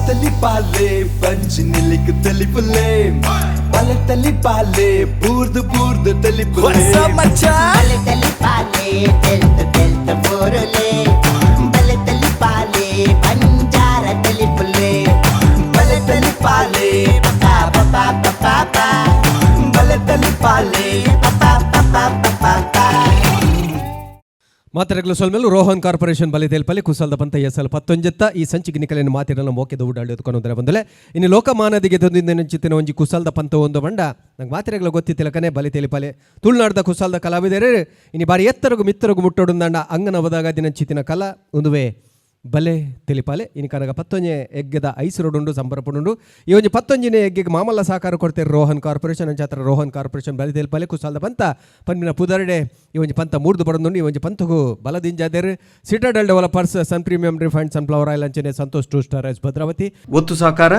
ತಲಿಪಾಲೆ ಪಂಚಿ ನಿಲಿಕ್ ತಲಿಪುಲೆ ಬಲೆ ತಲಿಪಾಲೆ ಬೂರ್ದು ಬೂರ್ದು ತಲಿಪುಲೆ. ಬಲೆ ತಲಿಪಾಲೆ ತೆಲ್ತ ತೆಲ್ತ ಬೋರುಲೆ, ಬಲೆ ತಲಿಪಾಲೆ ಬಂಜಾರ ತಲಿಪುಲೆ, ಬಲೆ ತಲಿಪಾಲೆ ಪಾ ಪಾ ಪಾ ಪಾ ಪಾ, ಬಲೆ ತಲಿಪಾಲೆ ಪಾ ಪಾ ಪಾ ಪಾ ಪಾ. ಮಾತೆರೆಗ್ಲ ಸೊಲ್ಮೆಲು. ರೋಹನ್ ಕಾರ್ಪೊರೇಷನ್ ಬಲಿತೇಲ್ಪಲ್ಲಿ ಕುಸಲ್ದ ಪಂತ ಎಸಲ್ ಪತ್ತೊಂಜೆತ್ತ ಈ ಸಂಚಿಗೆ ನಿಕಲೆನ ಮಾತಿರಲ್ಲ ಮೋಕೆದ ಊಡಾಡಿ ಬಂದಲೆ. ಇನ್ನು ಲೋಕಮಾನದಿಗೆ ನೆಂಚಿತ್ತಿನ ಒಂಜಿ ಕುಸಲ್ದ ಪಂತ ಒಂದು ಬಂಡ ನಂಗೆ ಮಾತಿರೆಗ್ಲ ಗೊತ್ತಿತ್ತಿಲಕನೆ ಬಲಿತೇಲಿಪಲೆ ತುಳುನಾಡ್ದ ಕುಸಲ್ದ ಕಲಾವಿದರೆ ಇನಿ ಬಾರಿ ಎತ್ತರಗು ಮಿತ್ತರಗು ಮುಟ್ಟೊಡುಂದಂಡ ಅಂಗನ ಒದಾಗ ದಿನಂಚಿತ್ತಿನ ಕಲಾ ಒಂದುವೆ ಬಲೆ ತಿಳಿಪಾಲೆ. ಇನಿ ಕನಗ ಪತ್ತೊಂಜೆ ಎಗ್ಗದ ಐಸರೊಡುಂಡು ಸಂಬರಪುಡುಂಡು. ಈ ಒಂಜಿ ಪತ್ತೊಂಜಿನ ಎಗ್ಗೆಗೆ ಮಾಮಲ್ಲ ಸಹಕಾರ ಕೊಡ್ತೇವೆ ರೋಹನ್ ಕಾರ್ಪೊರೇಷನ್ ಅಂಚಾತ್ರ. ರೋಹನ್ ಕಾರ್ಪೊರೇಷನ್ ಬಲೆ ತಿಳಿಪಾಲೆ ಕುಸಾಲ್ದ ಪಂತ ಪನ್ಪಿನ ಪುದರ್ಡೆ ಈ ಒಂಜಿ ಪಂತ ಮೂರ್ದು ಬಡೊಂದುಂಡು. ಈ ಒಂಜಿ ಪಂತಗು ಬಲದಿಂಜಾದೆರ್ Citadel developers, Sun premium refined sunflower oil ಅಂಚನೆ Santosh two star S Bhadravati. ಒತ್ತು ಸಹಕಾರ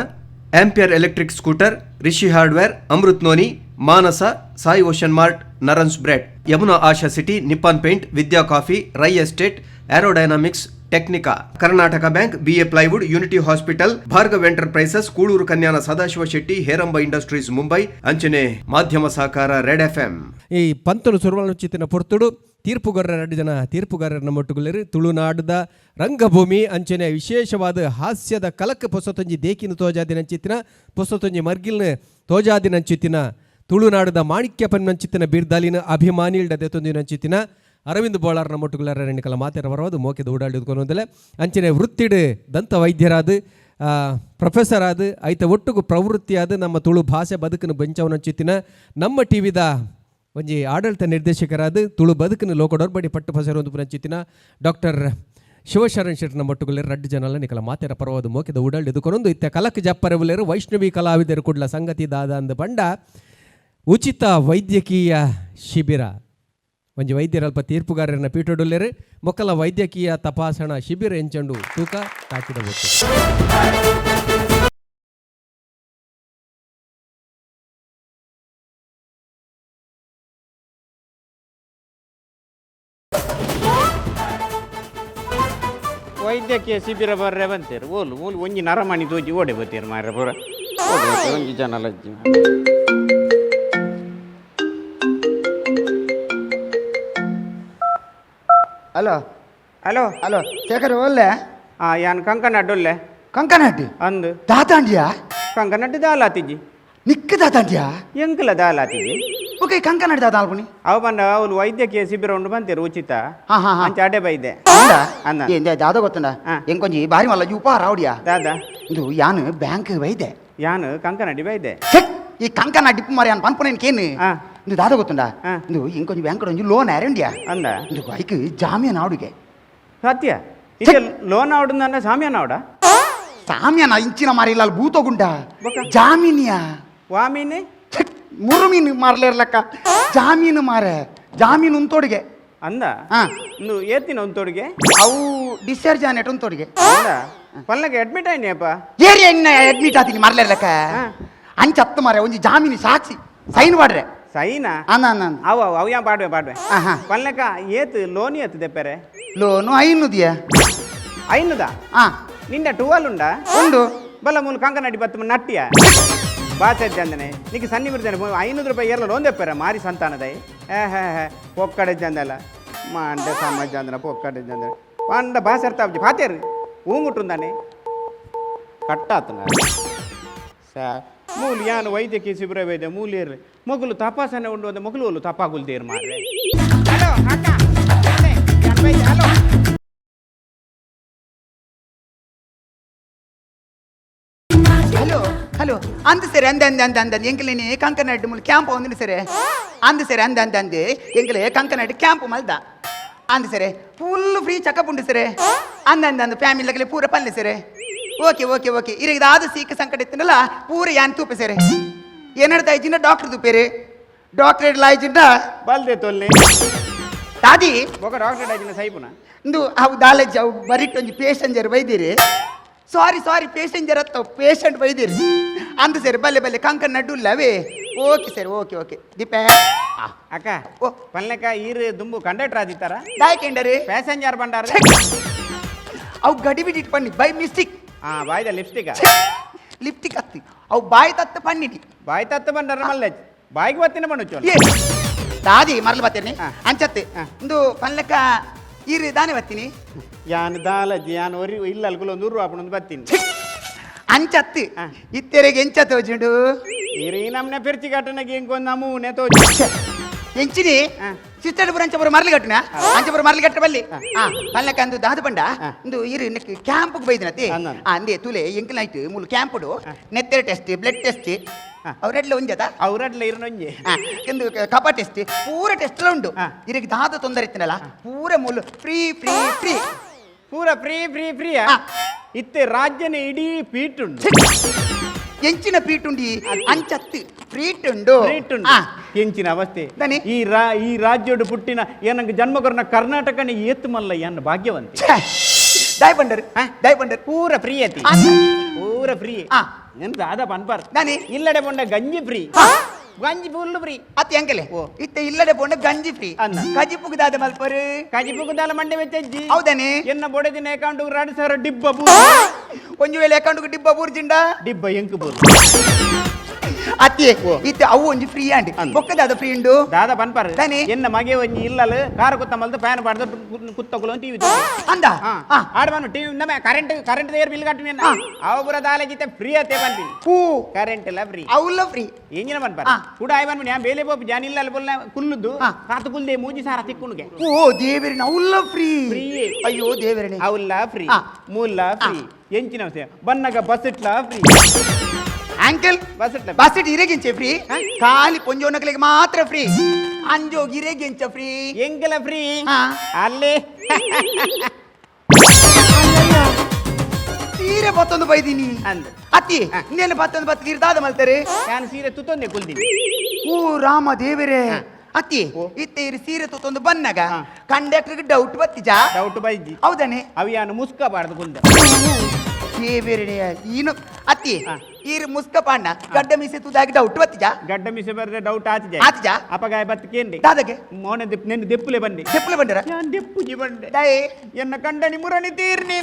Ampere electric scooter, Rishi hardware, Amrut noni, Manasa, Sai ocean mart, Narans bread, Yamuna Asha city, Nippon paint, Vidya coffee, Rai estate, aerodynamics Technica, Karnataka bank, BA plywood, unity hospital, Bhargav enterprises, Kuloor Kanyana Sadashiva Shetty, Heramba industries Mumbai ಅಂಚನೆ ಮಾಧ್ಯಮ ಸಹಕಾರ red FM. ಈ ಪಂತನು ಸುರುವಲುಚಿತ್ತಿನ ಪೊರ್ತುಡು ತೀರ್ಪುಗಾರರ ಎರಡು ಜನ ತೀರ್ಪುಗಾರರನ್ನ ಮೊಟ್ಟುಗುಲೇರು. ತುಳುನಾಡದ ರಂಗಭೂಮಿ ಅಂಚನೆ ವಿಶೇಷವಾದ ಹಾಸ್ಯದ ಕಲಕ್ ಪೊಸತೊಂಜಿ ದೇಕಿನ ತೋಜಾದಿನಂಚಿತ್ತಿನ, ಪೊಸತೊಂಜಿ ಮರ್ಗಿಲ್ನ ತೋಜಾದಿನಂಚಿತ್ತಿನ, ತುಳುನಾಡದ ಮಾಣಿಕ್ಯ ಪನ್ಮಂಚಿತ್ತಿನ ಬಿರ್ದಾಲಿನ ಅಭಿಮಾನಿಲ್ಡ ದೆತೊಂದಿನಂಚಿತ್ತಿನ ಅರವಿಂದ್ ಬೋಳಾರ್ನ ಮೊಟ್ಟುಗುಲಾರ ರೆಂಡಿಕಲ ಮಾತೆರ ಬರೋದು ಮೋಕೆದ ಓಡಾಡಿದ್ಕೊಂದಲೆ. ಅಂಚನೆ ವೃತ್ತಿಡು ದಂತ ವೈದ್ಯರಾದ ಪ್ರೊಫೆಸರ್ ಆದ ಐತ ಒಟ್ಟುಗು ಪ್ರವೃತ್ತಿಯಾದ ನಮ್ಮ ತುಳು ಭಾಷೆ ಬದುಕನ್ನು ಬೆಂಚವನಂಚಿತ್ತಿನ ನಮ್ಮ ಟಿ ವಿದ ಒಂಜಿ ಆಡಳಿತ ನಿರ್ದೇಶಕರಾದ ತುಳು ಬದುಕಿನ ಲೋಕಡೊರ್ಬಡಿ ಪಟ್ಟು ಪಸರು ಪುನಂಚಿತ್ತಿನ ಡಾಕ್ಟರ್ ಶಿವಶರಣ್ ಶೆಟ್ಟನ ಮೊಟ್ಟುಗುಲೇರು. ರಡ್ಡು ಜನಲ ನಿಕಲ ಮಾತೆರ ಪರವಾದ ಮೋಕೆದ ಉಡಲ್ಡಿದು ಕೊನೊಂದು ಇತ್ತೆ ಕಲಕ್ ಜಪ್ಪರವುಲೇರು ವೈಷ್ಣವಿ ಕಲಾವಿದರು ಕುಡ್ಲ. ಸಂಗತಿ ದಾದ ಅಂದ ಬಂಡ ಉಚಿತ ವೈದ್ಯಕೀಯ ಶಿಬಿರ. ಒಂಜಿ ವೈದ್ಯರಲ್ಪ ತೀರ್ಪುಗಾರರನ್ನ ಪೀಠೊಡುಲ್ಲೇರು. ಮೊಕ್ಕಲ ವೈದ್ಯಕೀಯ ತಪಾಸಣಾ ಶಿಬಿರ ಎಂಚಂಡು ತೂಕ ತಾಕಿದ. ವೈದ್ಯಕೀಯ ಶಿಬಿರ ಬರ್ರೆ ಬಂತೇರು ಓಲು ಮೂಲು ಒಂಜಿ ನರಮಣಿ ತೋಜಿ ಓಡೆ ಬತ್ತೀರು ಮಾರ್ರೆ ಪೂರ ಓಡೆ ಬತ್ತೇರು ಒಂಜಿ ಜನ ಲಜ್ಜಿ. ಹಲೋ. ಹಲೋ. ಹಲೋ ಶೇಖರ್, ಒಲ್ಲೆ? ಆ ಯಾನ್ ಕಂಕನಾಡ್ ಉಲ್ಲೆ. ಕಂಕನಾಟಿ? ಅಂದು. ದಾತಾಂಡಿಯಾ? ಕಂಕನಾಡ್ ದಾಲಾತಿಜಿ. ನಿಕ್ಕ ದಾತಾಂಡಿಯಾ? ಎಂಕಲ ದಾಲಾತಿಜಿ. ಓಕೆ, ಕಂಕನಾಡಿ ದಾದ ಆಲ್ಪುನಿ? ಅವ ಬಂದ ಅವ್ಲು ವೈದ್ಯಕೀಯ ಶಿಬಿರ ಉಂಡು ಬಂತೇರು ಉಚಿತ. ಹಾ, ಹಾ, ಹಾ. ಅಂಚ ಅಡೆ ಬೈದೆ. ಅಂದ. ಎಂದೆ ದಾದ ಗೊತ್ತುಂಡ? ಹಾ. ಎಂಕೊಂಜಿ ಬಾರಿ ಮಲ್ಲ ಉಪಹಾರ ಆವಡಿಯಾ. ದಾದಾ? ಇದು ಯಾನು ಬ್ಯಾಂಕ್ ಬೈದೆ. ಯಾನ್ ಕಂಕನಾಡಿ ಬೈದೆ. ಚೆಕ್ ಈ ಕಂಕನ ಡಿಪ್ಪು ಮಾರಿ ಯಾನ್ ಪನ್ಪುನೇನ್ ಕೇನು. ಹಾ. ಇದು ದಾದ ಗೊತ್ತುಂಡ? ಹಾ. ಇದು ಇಂಕೊಂಜಿ ಬ್ಯಾಂಕ್ ಒಂಜಿ ಲೋನ್ ಆರಂಡಿಯಾ. ಅಂದ. ಇದು ಬೈಕ್ ಜಾಮೀನು ಆವಡಿಗೆ. ಸತ್ಯ ಇದೆ ಲೋನ್ ಆವಡು ನನ್ನ ಸಾಮ್ಯಾನ ಆವಡ. ಸಾಮ್ಯಾನ ಇಂಚಿನ ಮಾರಿ ಇಲ್ಲ ಭೂತಗುಂಡ. ಬೊಕ್ಕ? ಜಾಮೀನಿಯಾ. ವಾಮೀನೆ. ಛೆ, ಮುರುಮೀನು ಮಾರ್ಲೇರ್ಲಕ್ಕ ಜಾಮೀನು ಮಾರೆ, ಜಾಮೀನು ಉಂತೋಡಿಗೆ. ಅಂದ. ಹಾ. ಇಂದು ಏತಿನ ಒಂತೋಡಿಗೆ? ಅವು ಡಿಸ್ಚಾರ್ಜ್ ಆನೆಟ್ ಉಂತೋಡಿಗೆ. ಅಂದ, ಪಲ್ಲಕ್ಕೆ ಅಡ್ಮಿಟ್ ಆಯ್ನಿಯಪ್ಪ. ಏರಿ ಎಣ್ಣ ಅಡ್ಮಿಟ್ ಆತೀನಿ ಮಾರ್ಲೇರ್ಲಕ್ಕ. ಹಾ. ಅಂಚತ್ತು ಮಾರೆ, ಒಂಜಿ ಜಾಮೀನು ಸಾಕ್ಷಿ ಸೈನ್ ಮಾಡ್ರೆ. ಸೈನಾ? ಅನ್ನ ಅನ್ನ ಅನ್ನ. ಅವ ಅವ ಅವ ಯಾ ಪಾಡ್ವೆ ಪಾಡ್ವೆ. ಆಹಾ. ಪಲ್ಲಕ್ಕ ಏತ್ ಲೋನ್ ಏತ್ ದೆಪ್ಪರೆ? ಲೋನು ಐನುದಿಯ. ಐನುದ? ಹಾ. ನಿಂದ ಟುವಲ್ ಉಂಡಾ? ಉಂಡು. ಬಲ್ಲ ಮೂಲು ಕಂಕನಾಡಿ ಬತ್ತು ನಟ್ಟಿಯ ಬಾಚ ಅಂದನೆ ನಿಕ್ಕೆ ಸನ್ನಿ ಬಿಡ್ತೇನೆ. 500 ರೂಪಾಯಿ ಏರ್ಲ ಲೋನ್ ದೆಪ್ಪರೆ ಮಾರಿ ಸಂತಾನದೈ. ಏ ಹೇ ಹೇ ಪೊಕ್ಕಡೆ ಜಂದಲ್ಲ ಮಾಂಡೆ ಸಮಾಜ ಅಂದನ ಪೊಕ್ಕಡೆ ಜಂದ ಪಾಂಡ ಬಾಸರ್ತ ಪಾತೇರು ಊಂಗುಟ್ಟುಂದಾನೆ ಕಟ್ಟಾತನ ಸಾ ಮೂಲು ಯಾನು ವೈದ್ಯಕೀಯ ಶಿಬಿರ ವೈದ್ಯ ಮೂಲಿಯರ್ ಮಗುಲು ತಪಾಸಣೆ ಉಂಡು ಅಂದ ಮಗುಲು ಒಲ್ಲು ತಪಾಗುಲ್ದೇರು ಮಾರ್ರೆ. ಹಲೋ ಅಕ್ಕ, ಹಲೋ. ಹಲೋ ಹಲೋ, ಅಂದ ಸರಿ, ಅಂದ ಅಂದ ಅಂದ ಅಂದ ಎಂಕಲೇನೆ ಕಂಕನಾಡ್ ಮುಲ್ ಕ್ಯಾಂಪ್ ಒಂದಿನ ಸರಿ ಅಂದ ಸರಿ ಅಂದ ಅಂದ ಅಂದೆ ಎಂಕಲೆ ಕಂಕನಾಡ್ ಕ್ಯಾಂಪ್ ಮಲ್ದ ಅಂದ ಸರಿ, ಫುಲ್ ಫ್ರೀ ಚೆಕಪ್ ಉಂಡು ಸರಿ ಅಂದ ಅಂದ ಅಂದ ಫ್ಯಾಮಿಲಿ ಲಗಲೆ ಪೂರ ಪಲ್ಲೆ ಸರಿ. ಓಕೆ ಓಕೆ ಓಕೆ, ಇರಗಿದ ಆದ ಸೀಕ ಸಂಕಟ ಇತ್ತನಲ್ಲ ಪೂರ ಯಾನ್ ತೂಪೆ ಸರಿ. ಏನಡ್ತಾ ಇಜ್ಜಿನ ಡಾಕ್ಟರ್ ತೂಪೇರಿ, ಡಾಕ್ಟರ್ ಲಾಯ್ಜಿಂದ. ಬಲ್ದೆ ತೊಲ್ಲೆ. ದಾದಿ? ಬೊಕ ಡಾಕ್ಟರ್ ಆಜಿನ ಸೈಪುನ. ಇಂದು ಅವು ದಾಲೇಜ್ ಅವು ಬರಿಟ್ ಒಂಜಿ ಪೇಸೆಂಜರ್ ಬೈದಿರಿ. ಸಾರಿ ಸಾರಿ, ಪೇಸೆಂಜರ್ ಅತ್ತ, ಪೇಷಂಟ್ ಬೈದಿರಿ ಅಂದ ಸರಿ. ಬಲ್ಲೆ ಬಲ್ಲೆ, ಕಂಕನ್ ನಡ್ಡುಲ್ಲ ಅವೇ. ಓಕೆ ಸರಿ, ಓಕೆ ಓಕೆ ದೀಪೆ. ಅಕ್ಕ. ಓ. ಪಲ್ಲೆಕ ಈರು ದುಂಬು ಕಂಡಕ್ಟರ್ ಆದಿತ್ತಾರ? ದಾಯ್ಕೆಂಡರಿ? ಪ್ಯಾಸೆಂಜರ್ ಬಂಡಾರ. ಅವು ಗಡಿಬಿಡಿ ಬನ್ನಿ ಬೈ ಮಿಸ್ಟೇಕ್. ಆ ಬಾಯ್ದ ಲಿಪ್ಸ್ಟಿಕ್ ಲಿಪ್ಸ್ಟಿಕ್ ಅತ್ತಿ ಅವು ಬಾಯಿ ತತ್ತ ಪನ್ನಿಡಿ ಬಾಯ್ ತತ್ತ ಬಂಡರ ಮಲ್ಲೆ ಬಾಯಿಗೆ ಬತ್ತಿನ ಬಣ್ಣು ಏ ದಾದಿ ಮರಲು ಬತ್ತೀನಿ ಅಂಚತ್ತೆ ಇಂದು ಪನ್ಲೆಕ್ಕ ಈರು ದಾನೆ ಬತ್ತೀನಿ ಯಾನ್ ದಾಲಜಿ ಯಾನ್ ಒರಿ ಇಲ್ಲ ಅಲ್ಗುಲ ಒಂದು ರೂಪಾಯಿ ಬತ್ತೀನಿ ಅಂಚತ್ತು ಇತ್ತೆರೆಗೆ ಎಂಚ ತೋಜುಂಡು ಇರಿ ನಮ್ನೆ ಪೆರ್ಚಿ ಕಟ್ಟನಗೆ ಇಂಕೊಂದು ನಮೂನೆ ತೋಜು ಎಂಚಿನಿ ಸಿಸ್ಟರ್ ಪುರ ಅಂಚಪುರ ಮರಲಿ ಕಟ್ಟುನ ಅಂಚಪುರ ಮರಲಿ ಕಟ್ಟ ಬಲ್ಲಿ ಪಲ್ಲಕ್ಕ ಅಂದು ದಾದು ಬಂಡ ಇಂದು ಇರು ಕ್ಯಾಂಪ್ ಬೈದಿನತಿ ಅಂದೆ ತುಲೆ ಎಂಕಲ್ ಆಯ್ತು ಮೂಲು ಕ್ಯಾಂಪುಡು ನೆತ್ತೆರ test blood test ಅವರೆಡ್ಲ ಒಂಜದ ಅವರೆಡ್ಲ ಇರನೊಂಜೆ ಇಂದು ಕಪ ಟೆಸ್ಟ್ ಪೂರ ಟೆಸ್ಟ್ ಉಂಡು ಇರಿಗೆ ದಾದ ತೊಂದರೆ ಇತ್ತಿನಲ್ಲ ಪೂರ ಮೂಲು free free free ಪೂರ free free free ಇತ್ತೆ ರಾಜ್ಯನೇ ಇಡೀ ಪೀಟುಂಡು ಎಂಚಿನ ಪೀಟುಂಡಿ ಅಂಚತ್ತು ಫ್ರೀಟುಂಡು ಪೀಟುಂಡು ಎಂಚಿನ ಅವಸ್ಥೆ ಈ ಈ ರಾಜ್ಯಡು ಪುಟ್ಟಿನ ಏನಂಗ ಜನ್ಮ ಕೊರ್ನ ಕರ್ನಾಟಕನೇ ಏತ್ತು ಮಲ್ಲ ಎನ್ನ ಭಾಗ್ಯವಂತೆ ದಾಯ್ ಬಂಡರ್ ದಾಯ್ ಬಂಡರ್ ಪೂರ ಫ್ರೀ ಅತಿ ಪೂರ ಫ್ರೀ ಎಂತ ದಾದ ಪನ್ಪರ್ ದಾನಿ ಇಲ್ಲಡೆ ಪೊಂಡ ಗಂಜಿ ಫ್ರೀ ಗಂಜಿ ಫುಲ್ ಫ್ರೀ ಅತಿ ಅಂಕಲೆ ಇತ್ತೆ ಇಲ್ಲಡೆ ಪೊಂಡ ಗಂಜಿ ಫ್ರೀ ಕಜಿಪುಗ್ ದಾದ ಮಲ್ಪರು ಕಜಿಪುಗ್ ದಾಲ ಮಂಡೆ ವೆಚ್ಚಜ್ಜಿ ಹೌದಾನೆ ಎನ್ನ ಬೊಡೆದಿನ ಅಕೌಂಟ್ 2000 ಡಿಬ್ಬ ಒಂಜಿ ವೇಳೆ ಅಕೌಂಟ್ ಡಿಬ್ಬ ಬೂರ್ಜಿಂಡ ಡಿಬ್ಬ ಎಂಕು ಬೂರ್ ಅತಿ ಇತ್ತೆ ಅವು ಒಂಜಿ ಫ್ರೀ ಆಂಡ್ ಬೊಕ್ಕ ದಾದ ಫ್ರೀ ಉಂಡು ದಾದ ಪನ್ಪರ್ ಎನ್ನ ಮಗೆ ಒಂಜಿ ಇಲ್ಲಲ್ ಕಾರ್ ಕುತ್ತ ಮಲ್ದು ಫ್ಯಾನ್ ಪಾಡ್ದು ಕುತ್ತಕುಲು ಟಿವಿ ಅಂದ ಆಡ್ ಬನ್ನು ಟಿವಿ ನಮ್ಮ ಕರೆಂಟ್ ಕರೆಂಟ್ ದೇರ್ ಬಿಲ್ ಕಟ್ಟುವೆ ಅವ ಪೂರ ದಾಲ ಜಿತೆ ಫ್ರೀ ಅತೆ ಪನ್ಪಿನಿ ಪೂ ಕರೆಂಟ್ ಎಲ್ಲ ಫ್ರೀ ಅವುಲ್ಲ ಫ್ರೀ ಎಂಜಿನ ಪನ್ಪರ್ ಕೂಡ ಆಯ್ ಬನ್ನಿ ನಾನು ಬೇಲೆ ಪೋಪು ಜಾನ್ ಇಲ್ಲಲ್ ಬೊಲ್ಲ ಕುಲ್ಲುದ್ದು ಕಾತು ಕುಲ್ದೆ ಮೂಜಿ ಸಾರ ತಿಕ್ಕುನುಗೆ ಓ ದೇವರಿನ ಅವುಲ್ಲ ಫ್ರೀ ಫ್ರೀ ಅಯ್ಯೋ ದೇವರನೆ ಅವುಲ್ಲ ಫ್ರೀ ಮೂಲ ಫ್ರೀ ಎಂಚಿನ ಬನ್ನಗ ಬಸ್ ಇಟ್ಲ free uncle bus ಇರೆಗಿಂಚೆ free ಖಾಲಿ ಪೊಂಜೋನಕಲಿಗೆ ಮಾತ್ರ ಫ್ರೀ ಅಂಜೋಗಿ ಇರೆಗಿಂಚ ಫ್ರೀ ಎಂಕಲ ಫ್ರೀ ಅಲ್ಲಿ ಸೀರೆ ಪತ್ತೊಂದು ಬೈದೀನಿ ಅಂದ ಅತ್ತಿ ಇನ್ನೇನು ಪತ್ತೊಂದು ಬತ್ತು ತೀರ್ದಾದ ಮಲ್ತಾರೆ ನಾನು ಸೀರೆ ತುತ್ತೊಂದೆ ಕುಲ್ದೀನಿ ಓ ರಾಮ ದೇವರೇ ಅತ್ತಿ ಇತ್ತೆ ಇರು ಸೀರೆ ತುತ್ತೊಂದು ಬನ್ನಗ ಕಂಡಕ್ಟರ್ಗೆ ಡೌಟ್ ಬತ್ತಿಜಾ ಡೌಟ್ ಬೈಜಿ ಹೌದಾನೆ ಅವಿಯಾನು ಮುಸ್ಕ ಬಾರ್ದು ಕುಲ್ದ ದೇವರೇ ಈನು ಅತ್ತಿ ಈರು ಮುಸ್ಕ ಪಾಂಡ ಗಡ್ಡ ಮೀಸೆ ತುದಾಗಿ ಡೌಟ್ ಬತ್ತಿಜಾ ಗಡ್ಡ ಮೀಸೆ ಬರ್ರೆ ಡೌಟ್ ಆತಿಜ ಆತಿಜಾ ಅಪಗಾಯ ಬತ್ತು ಕೇಂಡಿ ದಾದಗೆ ಮೋನೆ ದೆಪ್ ನೆನ್ನು ದೆಪ್ಪುಲೆ ಬಂಡೆ ದೆಪ್ಪುಲೆ ಬಂಡರ ನಾನು ದೆಪ್ಪುಜಿ ಬಂಡೆ ದಯೆ ಎನ್ನ ಕಂಡನಿ ಮುರಣಿ ತೀರ್ನಿ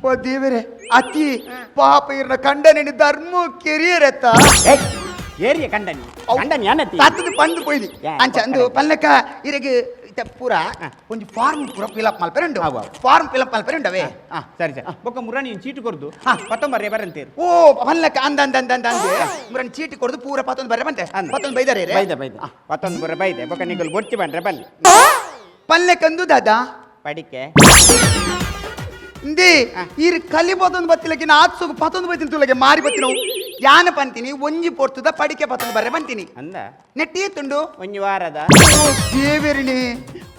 ಓ ದೇವರೇ ಅತ್ತಿ ಪಾಪ ಇರ್ನ ಕಂಡನಿ ಧರ್ಮ ಕೆರಿಯರ್ ಅತ್ತ ಏರಿಯ ಕಂಡನಿ ಕಂಡನಿ ಅನತಿ ತತ್ತದ ಪಂದು ಪೊಯ್ದಿ ಅಂಚ ಅಂದು ಪಲ್ಲಕ ಇರೆಗೆ ಪೂರ ಒಂಜಿ ಫಾರ್ಮ್ ಪೂರ ಫಿಲ್ ಅಪ್ ಮಲ್ಪೆರೆ ಉಂಡು form fill up ಮಲ್ಪೆರೆ ಉಂಡವೇ ಸರಿ ಸರಿ ಬೊಕ್ಕ ಮುರಣಿ ಚೀಟು ಕೊರ್ದು ಪತ್ತೊಂಬರ್ರೆ ಬರಂತೇರು ಓ ಪಲ್ಲಕ ಅಂದ ಅಂದ ಅಂದ ಅಂದ ಅಂದೆ ಮುರಣಿ ಚೀಟಿ ಕೊರ್ದು ಪೂರ ಪತ್ತೊಂದು ಬರ್ರೆ ಬಂತೆ ಪತ್ತೊಂದು ಬೈದಾರೆ ಬೈದ ಬೈದ ಪತ್ತೊಂದು ಬರ ಬೈದೆ ಬೊಕ್ಕ ನಿಗಲ್ ಬೊಚ್ಚಿ ಬಂದ್ರೆ ಬಲ್ಲಿ ಪಲ್ಲಕ್ಕಂದು ದಾದಾ ಪಡಿಕೆ ಇಂದೇ ಈರು ಕಲಿ ಪತ್ತೊಂದು ಬತ್ತಿಲಕ್ಕೆ ಆತ್ಸುಗು ಪತ್ತೊಂದು ಬತ್ತಿನ ತುಲಗೆ ಮಾರಿ ಬತ್ತಿನವು ಯಾನ ಪಂತೀನಿ ಒಂಜಿ ಪೊರ್ತುದ ಪಡಿಕೆ ಪತ್ತೊಂದು ಬರ್ರೆ ಬಂತೀನಿ ಅಂದ ನೆಟ್ಟಿ ತುಂಡು ಒಂಜಿ ವಾರದ ದೇವೆರಿಣಿ